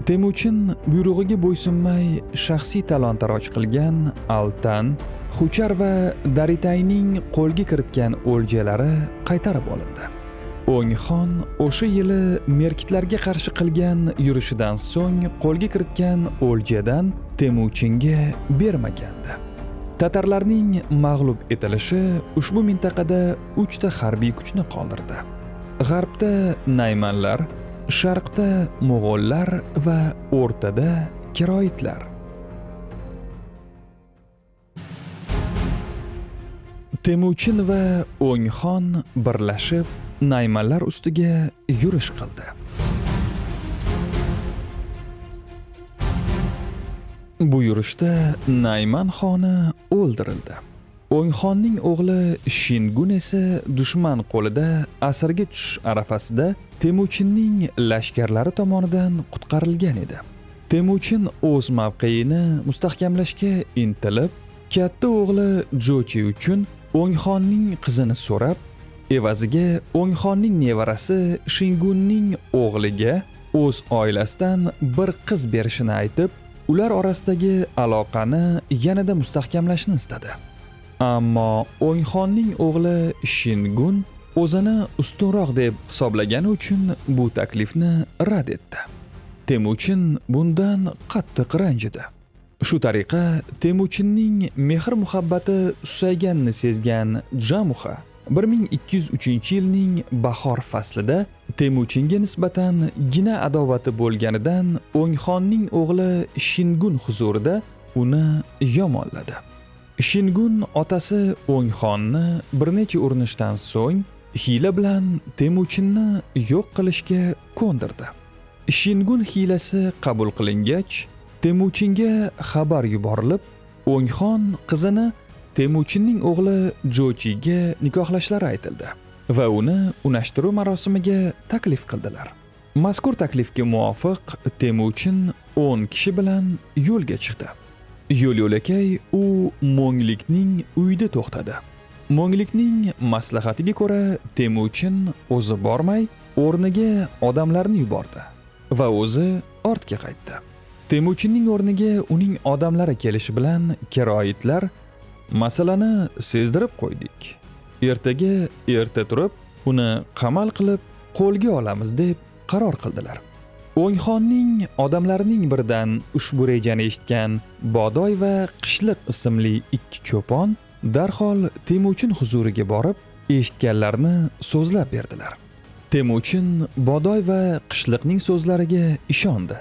Temuchin buyrug'iga bo'ysunmay shaxsiy talon-taroj qilgan Altan, Xuchar va Daritayning qo'lga kiritgan o'ljalari qaytarib olindi. O'ngxon o'sha yili merkitlarga qarshi qilgan yurishidan so'ng qo'lga kiritgan o'ljadan Temuchinga bermagandi. Tatarlarning mag'lub etilishi ushbu mintaqada 3 ta harbiy kuchni qoldirdi. G'arbda naymanlar, sharqda mo'g'ullar va o'rtada kiroitlar. Temuchin va O'ngxon birlashib naymanlar ustiga yurish qildi. Bu yurishda Nayman xoni o'ldirildi. O'ngxonning o'g'li Shingun esa dushman qo'lida asirga tushish arafasida Temuchinning lashkarlari tomonidan qutqarilgan edi. Temuchin o'z mavqeini mustahkamlashga intilib, katta o'g'li Jochi uchun O'ngxonning qizini so'rab, evaziga O'ngxonning nevarasi Shingunning o'g'liga o'z oilasidan bir qiz berishini aytib, ular orasidagi aloqani yanada mustahkamlashni istadi. Ammo O'ngxonning o'g'li Shingun o'zini ustunroq deb hisoblagani uchun bu taklifni rad etdi. Temuchin bundan qattiq ranjidi. Shu tariqa Temuchinning mehr-muhabbati susayganini sezgan Jamuxa 1203-yilning bahor faslida Temuchinga nisbatan gina adovati bo'lganidan O'ngxonning o'g'li Shingun huzurida uni yomonladi. Shingun otasi O'ngxonni bir necha urinishdan so'ng hiyla bilan Temuchinni yo'q qilishga ko'ndirdi. Shingun hiylasi qabul qilingach, Temuchinga xabar yuborilib, O'ngxon qizini Temuchinning o'g'li Jochiga nikohlashlari aytildi va uni unashtiruv marosimiga taklif qildilar. Mazkur taklifga muvofiq Temuchin 10 kishi bilan yo'lga chiqdi. Yo'l-yo'lakay u Mo'nglikning uyida to'xtadi. Mo'nglikning maslahatiga ko'ra Temuchin o'zi bormay, o'rniga odamlarni yubordi va o'zi ortga qaytdi. Temuchinning o'rniga uning odamlari kelishi bilan keroyitlar masalani sezdirib qo'ydik. Ertaga erta turib, uni qamal qilib qo'lga olamiz deb qaror qildilar. O'ngxonning odamlarining biridan ushbu rejani eshitgan Bodoy va Qishliq ismli ikki cho'pon darhol Temuchin huzuriga borib, eshitganlarini so'zlab berdilar. Temuchin Bodoy va Qishliqning so'zlariga ishondi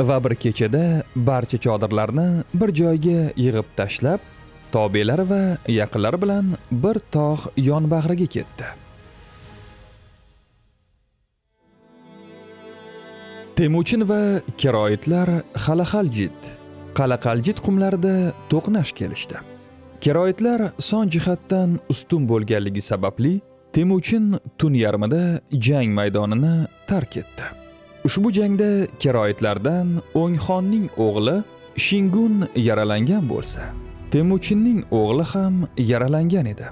va bir kechada barcha chodirlarni bir joyga yig'ib tashlab, tobelari va yaqinlari bilan bir tog' yonbag'riga ketdi. Temuchin va keroyitlar Xalaqaljit, Qalaqaljit qumlarida to'qnash kelishdi. Keroyitlar son jihatdan ustun bo'lganligi sababli Temuchin tun yarmida jang maydonini tark etdi. Ushbu jangda keroyitlardan O'ngxonning o'g'li Shingun yaralangan bo'lsa, Temuchinning o'g'li ham yaralangan edi.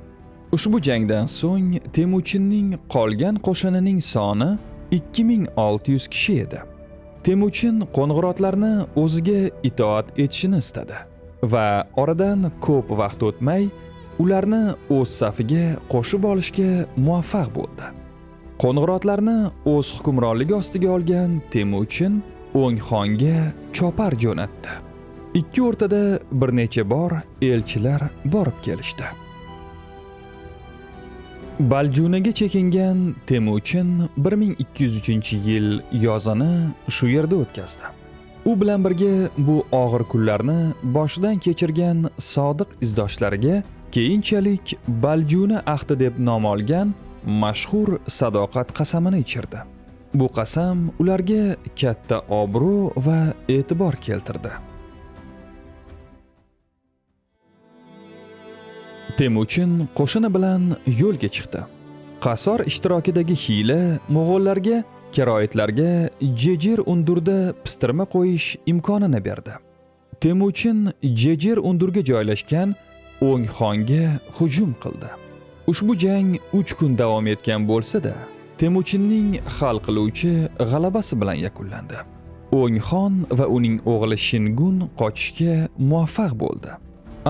Ushbu jangdan so'ng Temuchinning qolgan qo'shinining soni 2600 kishi edi. Temuchin qo'ng'irotlarni o'ziga itoat etishini istadi va oradan ko'p vaqt o'tmay ularni o'z safiga qo'shib olishga muvaffaq bo'ldi. Qo'ng'irotlarni o'z hukmronligi ostiga olgan Temuchin O'ngxonga chopar jo'natdi. Ikki o'rtada bir necha bor elchilar borib kelishdi. Baljunaga chekingan Temuchin 1203-yil yozini shu yerda o'tkazdi. U bilan birga bu og'ir kunlarni boshidan kechirgan sodiq izdoshlariga keyinchalik Baljuna ahdi deb nom olgan mashhur sadoqat qasamini ichirdi. Bu qasam ularga katta obro' va e'tibor keltirdi. Temuchin qo'shini bilan yo'lga chiqdi. Qasor ishtirokidagi hiyla mo'g'ullarga keroyitlarga Jejer undurda pistirma qo'yish imkonini berdi. Temuchin Jejer undurga joylashgan O'ngxonga hujum qildi. Ushbu jang 3 kun davom etgan bo'lsa-da, Temuchinning hal qiluvchi g'alabasi bilan yakunlandi. O'ngxon va uning o'g'li Shingun qochishga muvaffaq bo'ldi.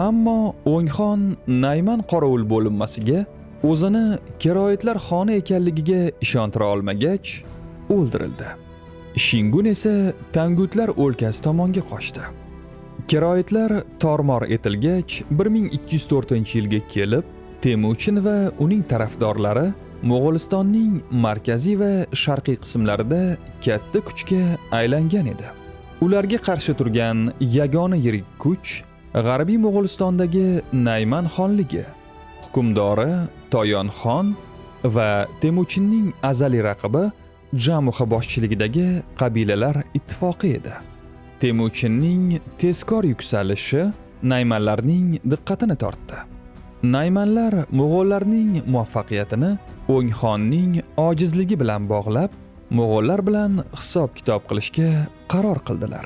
Ammo O'ngxon Nayman qorovul bo'linmasiga o'zini keroyitlar xoni ekanligiga ishontira olmagach, o'ldirildi. Shingun esa Tangutlar o'lkasi tomonga qochdi. Keroyitlar tormor etilgach, 1204-yilga kelib, Temuchin va uning tarafdorlari Mo'g'ulistonning markaziy va sharqiy qismlarida katta kuchga aylangan edi. Ularga qarshi turgan yagona yirik kuch G'arbiy Mo'g'ulistondagi Nayman xonligi, hukmdori Toyon xon va Temuchinning azaliy raqibi Jamuxa boshchiligidagi qabilalar ittifoqi edi. Temuchinning tezkor yuksalishi Naymanlarning diqqatini tortdi. Naymanlar mo'g'ullarning muvaffaqiyatini O'ngxonning ojizligi bilan bog'lab, mo'g'ullar bilan hisob-kitob qilishga qaror qildilar.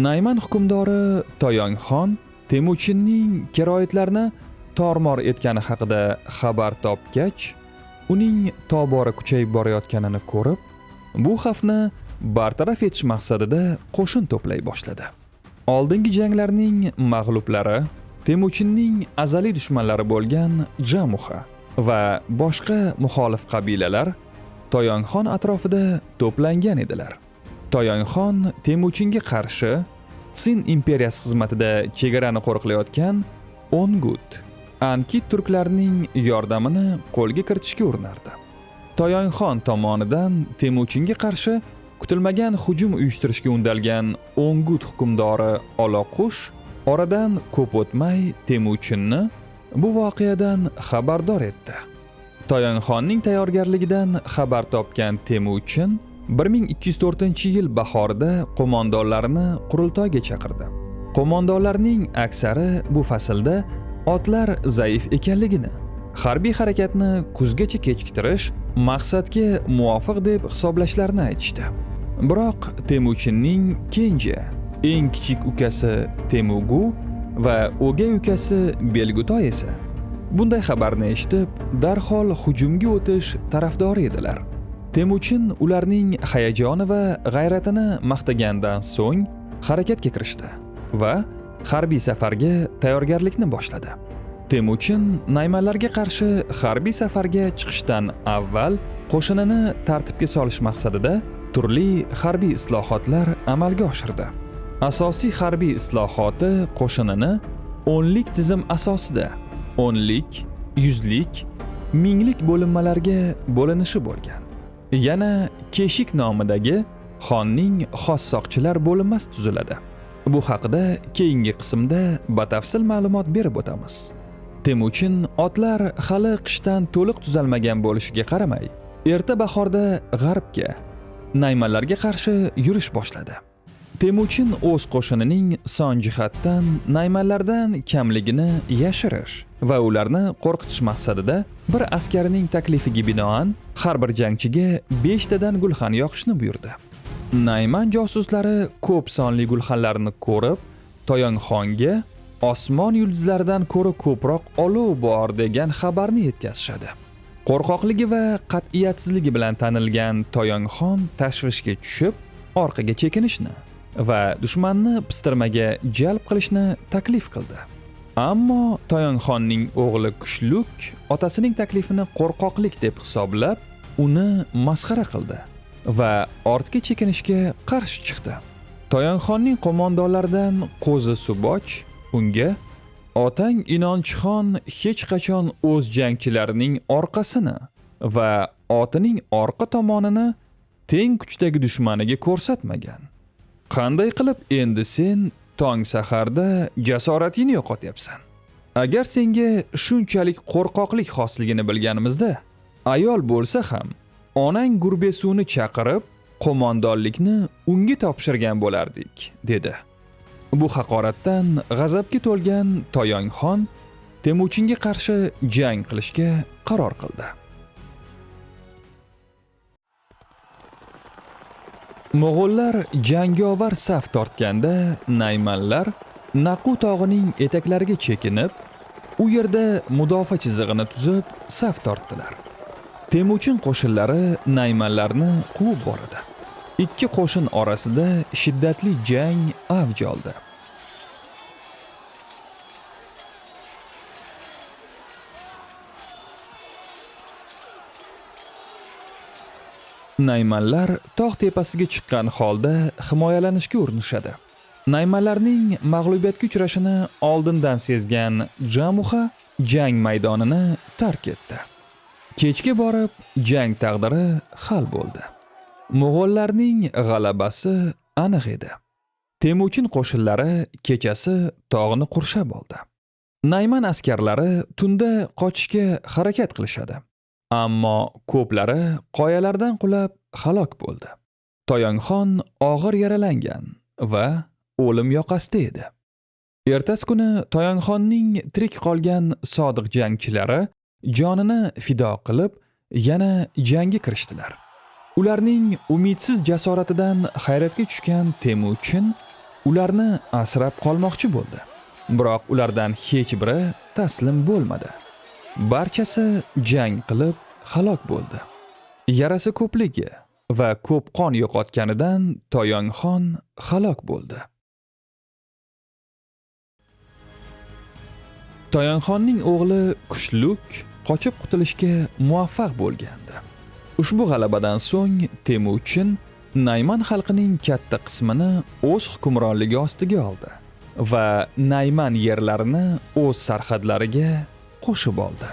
Nayman hukmdori Toyonxon Temuchinning keroyitlarni tormor etgani haqida xabar topgach, uning tobora kuchayib borayotganini ko'rib, bu xavfni bartaraf etish maqsadida qo'shin to'play boshladi. Oldingi janglarning mag'lublari Temuchinning azaliy dushmanlari bo'lgan Jamuxa va boshqa muxolif qabilalar Toyonxon atrofida to'plangan edilar. Toyonxon Temuchinga qarshi Tsin imperiyasi xizmatida chegarani qo'riqlayotgan O'ngut, Ankit turklarining yordamini qo'lga kiritishga urinardi. Toyonxon tomonidan Temuchinga qarshi kutilmagan hujum uyushtirishga undalgan O'ngut hukmdori Oloqush oradan ko'p o'tmay Temuchinni bu voqeadan xabardor etdi. Toyonxonning tayyorgarligidan xabar topgan Temuchin 1204-yil bahorida qo'mondonlarni qurultoyga chaqirdi. Qo'mondonlarning aksari bu faslda otlar zaif ekanligini, harbiy harakatni kuzgacha kechiktirish maqsadga muvofiq deb hisoblashlarini aytishdi. Biroq Temuchinning kenja, eng kichik ukasi Temugu va o'gay ukasi Belgutoy esa bunday xabarni eshitib, darhol hujumga o'tish tarafdori edilar. Temuchin ularning hayajoni va g'ayratini maqtagandan so'ng harakatga kirishdi va harbiy safarga tayyorgarlikni boshladi. Temuchin naymanlarga qarshi harbiy safarga chiqishdan avval qo'shinini tartibga solish maqsadida turli harbiy islohotlar amalga oshirdi. Asosiy harbiy islohoti qo'shinini o'nlik tizim asosida o'nlik, yuzlik, minglik bo'linmalarga bo'linishi bo'lgan. Yana Keshik nomidagi xonning xos soqchilar bo'linmasi tuziladi. Bu haqida keyingi qismda batafsil ma'lumot berib o'tamiz. Temuchin otlar hali qishdan to'liq tuzalmagan bo'lishiga qaramay, erta bahorda g'arbga, naymanlarga qarshi yurish boshladi. Temuchin o'z qo'shinining son jihatdan naymanlardan kamligini yashirish va ularni qo'rqitish maqsadida bir askarining taklifiga binoan har bir jangchiga 5 tadan gulxan yoqishni buyurdi. Nayman josuslari ko'p sonli gulxanlarni ko'rib, Toyonxonga osmon yulduzlaridan ko'ra ko'proq olov bor degan xabarni yetkazishadi. Qo'rqoqligi va qat'iyatsizligi bilan tanilgan Toyonxon tashvishga tushib, orqaga chekinishni va dushmanni pistirmaga jalb qilishni taklif qildi. Ammo Toyonxonning o'g'li Kushluk otasining taklifini qo'rqoqlik deb hisoblab, uni masxara qildi va ortga chekinishga qarshi chiqdi. Toyonxonning qo'mondonlaridan Qo'zi Suboch unga: "Otang Inonchxon hech qachon o'z jangchilarining orqasini va otining orqa tomonini teng kuchdagi dushmaniga ko'rsatmagan. Qanday qilib endi sen tong saharda jasoratingni yo'qotyapsan? Agar senga shunchalik qo'rqoqlik xosligini bilganimizda, ayol bo'lsa ham onang Gurbesuni chaqirib, qo'mondonlikni unga topshirgan bo'lardik", dedi. Bu haqoratdan g'azabga to'lgan Toyonxon Temuchinga qarshi jang qilishga qaror qildi. Mo'g'ullar jangovar saf tortganda naymanlar Naqu tog'ining etaklariga chekinib, u yerda mudofaa chizig'ini tuzib saf tortdilar. Temuchin qo'shinlari naymanlarni quvib boradi. Ikki qo'shin orasida shiddatli jang avj oldi. Naymanlar tog' tepasiga chiqqan holda himoyalanishga urinishadi. Naymanlarning mag'lubiyatga uchrashini oldindan sezgan Jamuxa jang maydonini tark etdi. Kechga borib jang taqdiri hal bo'ldi. Mo'g'ullarning g'alabasi aniq edi. Temuchin qo'shinlari kechasi tog'ni qurshab oldi. Nayman askarlari tunda qochishga harakat qilishadi. Ammo ko'plari qoyalardan qulab halok bo'ldi. Toyonxon og'ir yaralangan va o'lim yoqasida edi. Ertasi kuni Toyonxonning tirik qolgan sodiq jangchilari jonini fido qilib, yana jangga kirishdilar. Ularning umidsiz jasoratidan hayratga tushgan Temuchin ularni asrab qolmoqchi bo'ldi. Biroq ulardan hech biri taslim bo'lmadi. Barchasi jang qilib halok bo'ldi. Yarasi ko'pligi va ko'p qon yo'qotganidan Toyonxon halok bo'ldi. Toyonxonning o'g'li Kushluk qochib qutulishga muvaffaq bo'lgandi. Ushbu g'alabadan so'ng Temuchin Nayman xalqining katta qismini o'z hukmronligi ostiga oldi va Nayman yerlarini o'z sarhadlariga qo'shib oldi.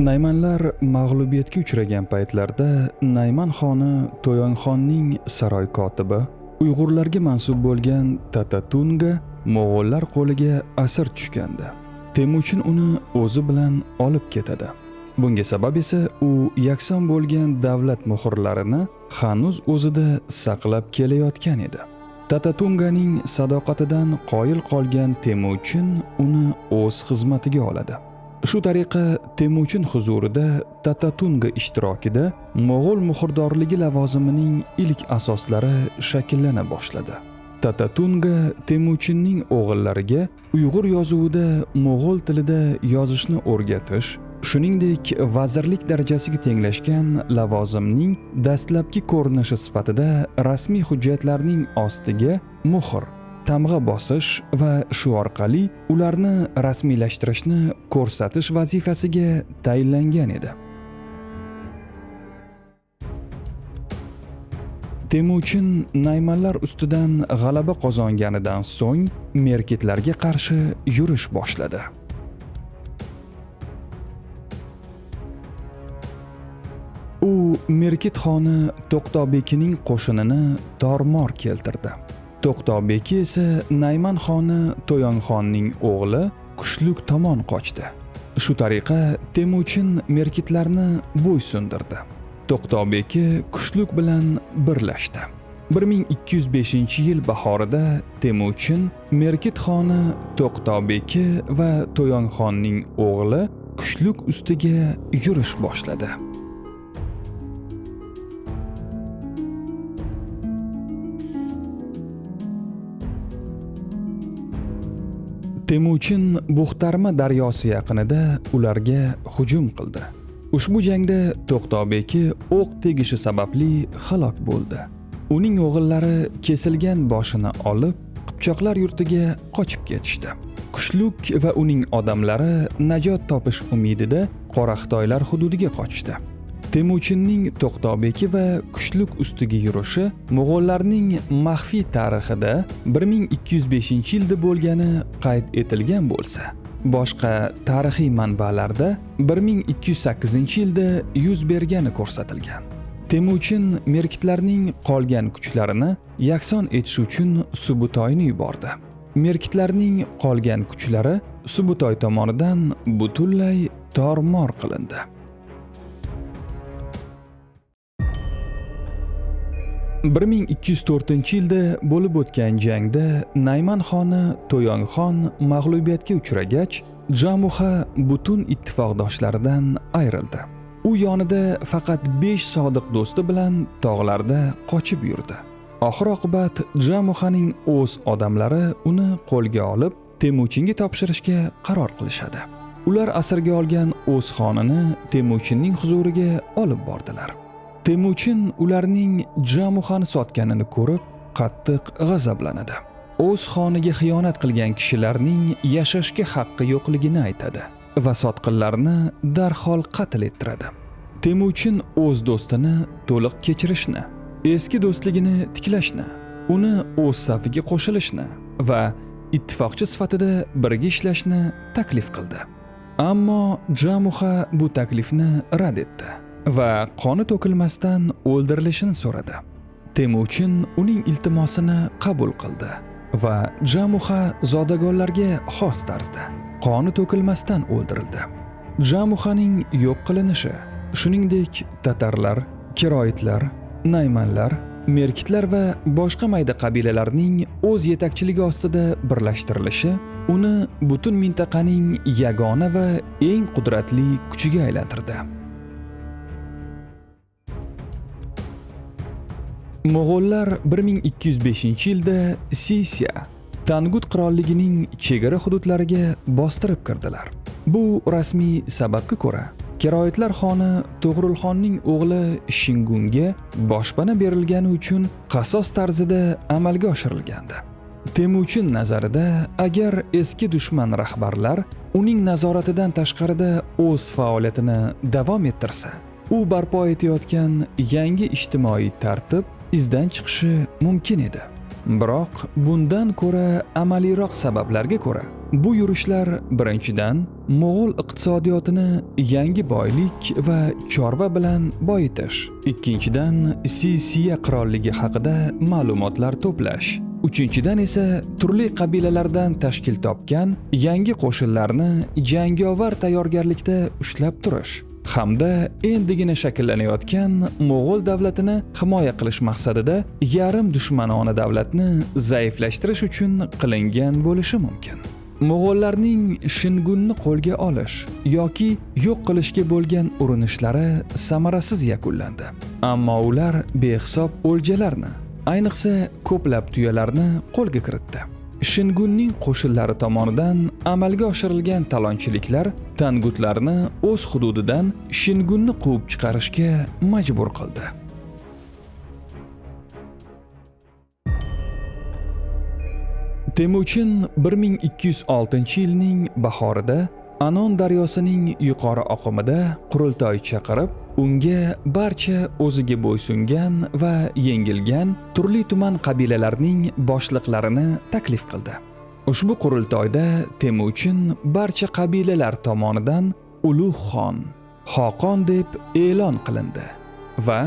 Naymanlar mag'lubiyatga uchragan paytlarda Nayman xoni To'yonxonning saroy kotibi, Uyg'urlarga mansub bo'lgan Tatatunga mo'g'ullar qo'liga asir tushgandi. Temuchin uni o'zi bilan olib ketadi. Bunga sabab esa u yakson bo'lgan davlat muhrlarini hanuz o'zida saqlab kelayotgan edi. Tatatunganing sadoqatidan qoyil qolgan Temuchin uni o'z xizmatiga oladi. Shu tariqa Temuchin huzurida Tatatunga ishtirokida mo'g'ul muhrdorligi lavozimining ilk asoslari shakllana boshladi. Tatatunga Temuchinning o'g'illariga uyg'ur yozuvida mo'g'ul tilida yozishni o'rgatish, shuningdek vazirlik darajasiga tenglashgan lavozimning dastlabki ko'rinishi sifatida rasmiy hujjatlarning ostiga muhr, tamg'a bosish va shu orqali ularni rasmiylashtirishni ko'rsatish vazifasiga tayinlangan edi. Temuchin Naymanlar ustidan g'alaba qozonganidan so'ng merkitlarga qarshi yurish boshladi. U Merkit xoni To'xtobekining qo'shinini tormor keltirdi. To'xtobeki esa Nayman xoni To'yonxonning o'g'li Kushluk tomon qochdi. Shu tariqa Temuchin merkitlarni bo'ysundirdi. To'xtobeki Kushluk bilan birlashdi. 1205-yil bahorida Temuchin Merkit xoni To'xtobeki va To'yonxonning o'g'li Kushluk ustiga yurish boshladi. Temuchin Buxtarma daryosi yaqinida ularga hujum qildi. Ushbu jangda To'xtobeki o'q tegishi sababli halok bo'ldi. Uning o'g'illari kesilgan boshini olib, Qipchoqlar yurtiga qochib ketishdi. Kushluk va uning odamlari najot topish umidida Qora Xitoylar hududiga qochdi. Temuchinning To'xtobeki va Kushluk ustiga yurishi mo'g'ullarning maxfiy tarixida 1205-yilda bo'lgani qayd etilgan bo'lsa, boshqa tarixiy manbalarda 1208-yilda yuz bergani ko'rsatilgan. Temuchin merkitlarning qolgan kuchlarini yakson etish uchun Subutoyni yubordi. Merkitlarning qolgan kuchlari Subutoy tomonidan butunlay tormor qilindi. 1204-yilda bo'lib o'tgan jangda Nayman xoni To'yonxon mag'lubiyatga uchragach, Jamuxa butun ittifoqdoshlaridan ayrildi. U yonida faqat 5 sodiq do'sti bilan tog'larda qochib yurdi. Oxir oqibat Jamuxaning o'z odamlari uni qo'lga olib, Temuchinga topshirishga qaror qilishadi. Ular asirga olgan o'z xonini Temuchinning huzuriga olib bordilar. Temuchin ularning Jamuxani sotganini ko'rib, qattiq g'azablanadi. O'z xoniga xiyonat qilgan kishilarning yashashga haqqi yo'qligini aytadi va sotqinlarni darhol qatl ettiradi. Temuchin o'z do'stini to'liq kechirishni, eski do'stligini tiklashni, uni o'z safiga qo'shilishni va ittifoqchi sifatida birga ishlashni taklif qildi. Ammo Jamuxa bu taklifni rad etdi va qoni to'kilmasdan o'ldirilishini so'radi. Temuchin uning iltimosini qabul qildi va Jamuxa zodagonlarga xos tarzda qoni to'kilmasdan o'ldirildi. Jamuxaning yo'q qilinishi, shuningdek, tatarlar, kiroitlar, naymanlar, merkitlar va boshqa mayda qabilalarning o'z yetakchiligi ostida birlashtirilishi uni butun mintaqaning yagona va eng qudratli kuchiga aylantirdi. Mo'g'ullar 1205-yilda Sisiya, Tangut qirolligining chegara hududlariga bostirib kirdilar. Bu rasmiy sababga ko'ra, Keroitlar xoni To'g'rulxonning o'g'li Shingunga boshpana berilgani uchun qasos tarzida amalga oshirilgandi. Temuchin nazarida agar eski dushman rahbarlar uning nazoratidan tashqarida o'z faoliyatini davom ettirsa, u barpo etayotgan yangi ijtimoiy tartib izdan chiqishi mumkin edi. Biroq bundan ko'ra amaliyroq sabablarga ko'ra bu yurishlar birinchidan mo'g'ul iqtisodiyotini yangi boylik va chorva bilan boyitish, ikkinchidan Sisiya qirolligi haqida ma'lumotlar to'plash, uchinchidan esa turli qabilalardan tashkil topgan yangi qo'shinlarni jangovar tayyorgarlikda ushlab turish hamda endigina shakllanayotgan mo'g'ul davlatini himoya qilish maqsadida yarim dushmanona davlatni zaiflashtirish uchun qilingan bo'lishi mumkin. Mo'g'ullarning Shingunni qo'lga olish yoki yo'q qilishga bo'lgan urinishlari samarasiz yakunlandi. Ammo ular behisob o'ljalarni, ayniqsa ko'plab tuyalarni qo'lga kiritdi. Shingunning qo'shinlari tomonidan amalga oshirilgan talonchiliklar tangutlarni o'z hududidan Shingunni quvib chiqarishga majbur qildi. Temuchin 1206-yilning bahorida Anon daryosining yuqori oqimida qurultoy chaqirib, unga barcha o'ziga bo'ysungan va yengilgan turli tuman qabilalarning boshliqlarini taklif qildi. Ushbu qurultoyda Temuchin barcha qabilalar tomonidan Ulug' xon, Xoqon deb e'lon qilindi va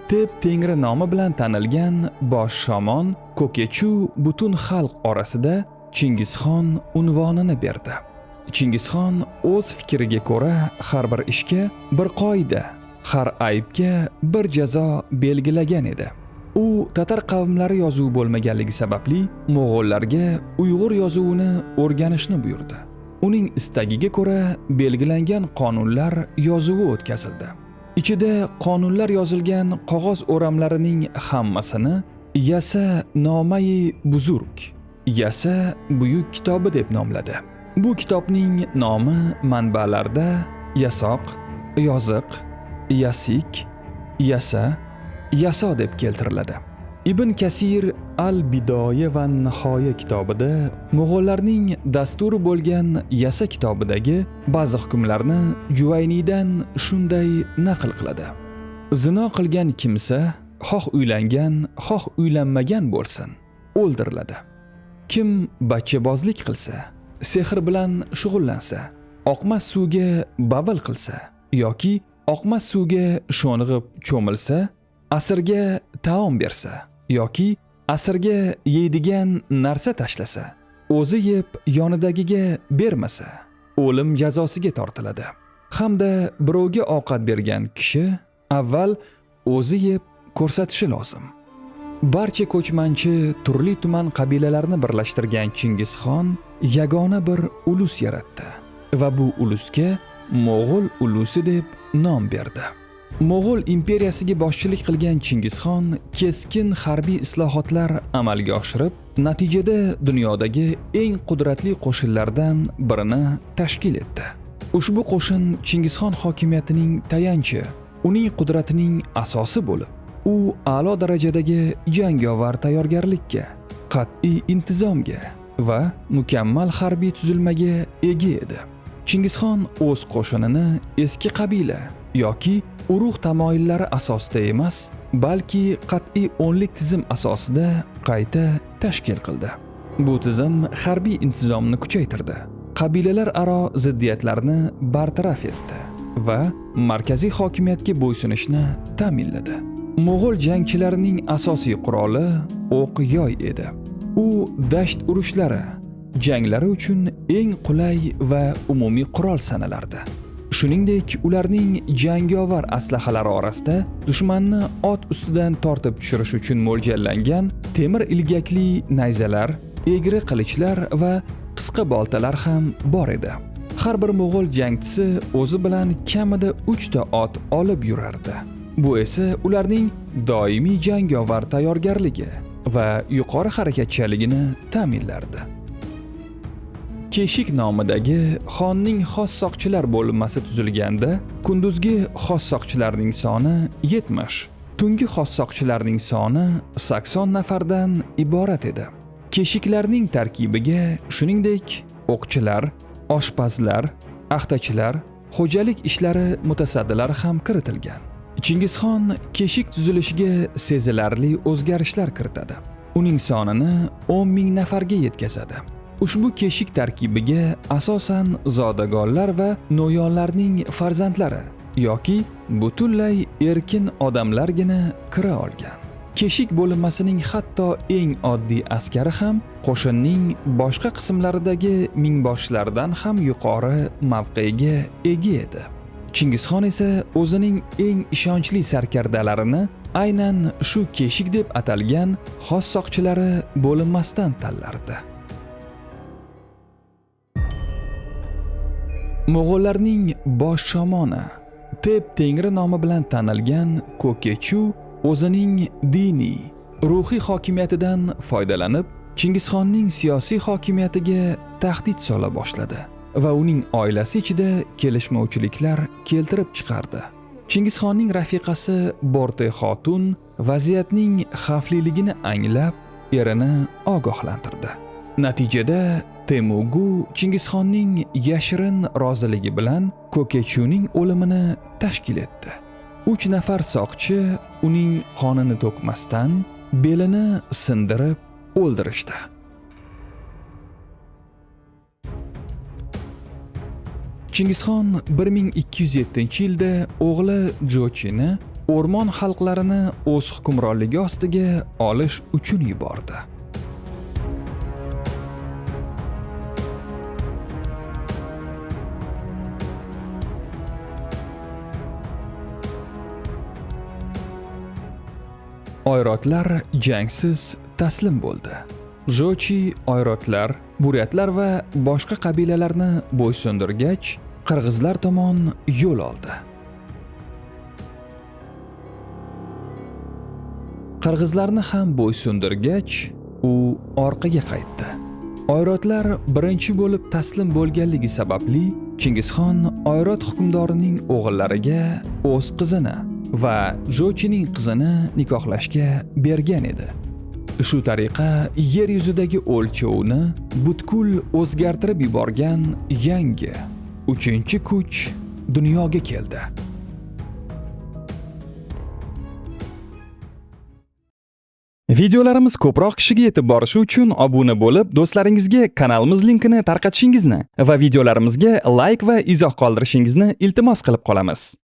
Teb Tengri nomi bilan tanilgan bosh shomon Ko'kechu butun xalq orasida Chingizxon unvonini berdi. Chingizxon o'z fikriga ko'ra har bir ishga bir qoida, har aybga bir jazo belgilagan edi. U tatar qavmlari yozuvi bo'lmaganligi sababli mo'g'ullarga uyg'ur yozuvini o'rganishni buyurdi. Uning istagiga ko'ra belgilangan qonunlar yozuvi o'tkazildi. Ichida qonunlar yozilgan qog'oz o'ramlarining hammasini Yasa nomai buzurg, Yasa buyuk kitobi deb nomladi. Bu kitobning nomi manbalarda Yasoq, Yoziq, Yasik, Yasa, Yaso deb keltiriladi. Ibn Kasir Al-Bidoya va Nihoya kitobida mo'g'ullarning dasturi bo'lgan Yasa kitobidagi ba'zi hukmlarni Juvayniydan shunday naql qiladi. Zino qilgan kimsa xoh uylangan, xoh uylanmagan bo'lsin, o'ldiriladi. Kim bachchabozlik qilsa, sehr bilan shug'ullansa, oqmas suvga bavl qilsa yoki oqmas suvga sho'ng'ib cho'milsa, asirga taom bersa yoki asirga yeydigan narsa tashlasa, o'zi yeb yonidagiga bermasa, o'lim jazosiga tortiladi. Hamda birovga ovqat bergan kishi avval o'zi yeb ko'rsatishi lozim. Barcha ko'chmanchi turli tuman qabilalarni birlashtirgan Chingizxon yagona bir ulus yaratdi va bu ulusga Mo'g'ul ulusi deb nom berdi. Mo'g'ul imperiyasiga boshchilik qilgan Chingizxon keskin harbiy islohotlar amalga oshirib, natijada dunyodagi eng qudratli qo'shinlardan birini tashkil etdi. Ushbu qo'shin Chingizxon hokimiyatining tayanchi, uning qudratining asosi bo'lib, u a'lo darajadagi jangovar tayyorgarlikka, qat'iy intizomga va mukammal harbiy tuzilmaga ega edi. Chingizxon o'z qo'shinini eski qabila yoki urug' tamoyillari asosida emas, balki qat'iy o'nlik tizim asosida qayta tashkil qildi. Bu tizim harbiy intizomni kuchaytirdi, qabilalararo ziddiyatlarni bartaraf etdi va markaziy hokimiyatga bo'ysunishni ta'minladi. Mo'g'ul jangchilarining asosiy quroli o'q-yoy edi. U dasht urushlari, janglari uchun eng qulay va umumiy qurol sanalardi. Shuningdek, ularning jangovar aslahalari orasida dushmanni ot ustidan tortib tushirish uchun mo'ljallangan temir ilgakli nayzalar, egri qilichlar va qisqa boltalar ham bor edi. Har bir mo'g'ul jangchisi o'zi bilan kamida 3 ta ot olib yurardi. Bu esa ularning doimiy jangovar tayyorgarligi va yuqori harakatchanligini ta'minlardi. Keshik nomidagi xonning xos soqchilar bo'linmasi tuzilganda kunduzgi xos soqchilarning soni 70, tungi xos soqchilarning soni 80 nafardan iborat edi. Keshiklarning tarkibiga shuningdek o'qchilar, oshpazlar, axtachilar, xo'jalik ishlari mutasaddilari ham kiritilgan. Chingizxon keshik tuzilishiga sezilarli o'zgarishlar kiritadi. Uning sonini 10 ming nafarga yetkazadi. Ushbu keshik tarkibiga asosan zodagonlar va no'yonlarning farzandlari yoki butunlay erkin odamlargina kira olgan. Keshik bo'linmasining hatto eng oddiy askari ham qo'shinning boshqa qismlaridagi mingboshilardan ham yuqori mavqega ega edi. Chingizxon esa o'zining eng ishonchli sarkardalarini aynan shu keshik deb atalgan xos soqchilari bo'linmasdan tanlardi. Mo'g'ullarning bosh shomoni Teb Tengri nomi bilan tanilgan Ko'kechu o'zining diniy, ruhiy hokimiyatidan foydalanib, Chingizxonning siyosiy hokimiyatiga tahdid sola boshladi va uning oilasi ichida kelishmovchiliklar keltirib chiqardi. Chingizxonning rafiqasi Borte Xotun vaziyatning xavfliligini anglab, erini ogohlantirdi. Natijada Temugu Chingizxonning yashirin roziligi bilan Ko'kechuning o'limini tashkil etdi. 3 nafar soqchi uning qonini to'kmasdan belini sindirib o'ldirishdi. Chingizxon 1207-yilda o'g'li Jochini o'rmon xalqlarini o'z hukmronligi ostiga olish uchun yubordi. Oyrotlar jangsiz taslim bo'ldi. Jochi oyrotlar, buryatlar va boshqa qabilalarni bo'ysundirgach, qirg'izlar tomon yo'l oldi. Qirg'izlarni ham bo'ysundirgach, u orqaga qaytdi. Oyrotlar birinchi bo'lib taslim bo'lganligi sababli Chingizxon Oyrot hukmdorining o'g'illariga o'z qizini va Jochining qizini nikohlashga bergan edi. Shu tariqa yer yuzidagi o'lchovni butkul o'zgartirib yuborgan yangi 3-kuch dunyoga keldi. Videolarimiz ko'proq kishiga yetib borishi uchun obuna bo'lib, do'stlaringizga kanalimiz linkini tarqatishingizni va videolarimizga like va izoh qoldirishingizni iltimos qilib qolamiz.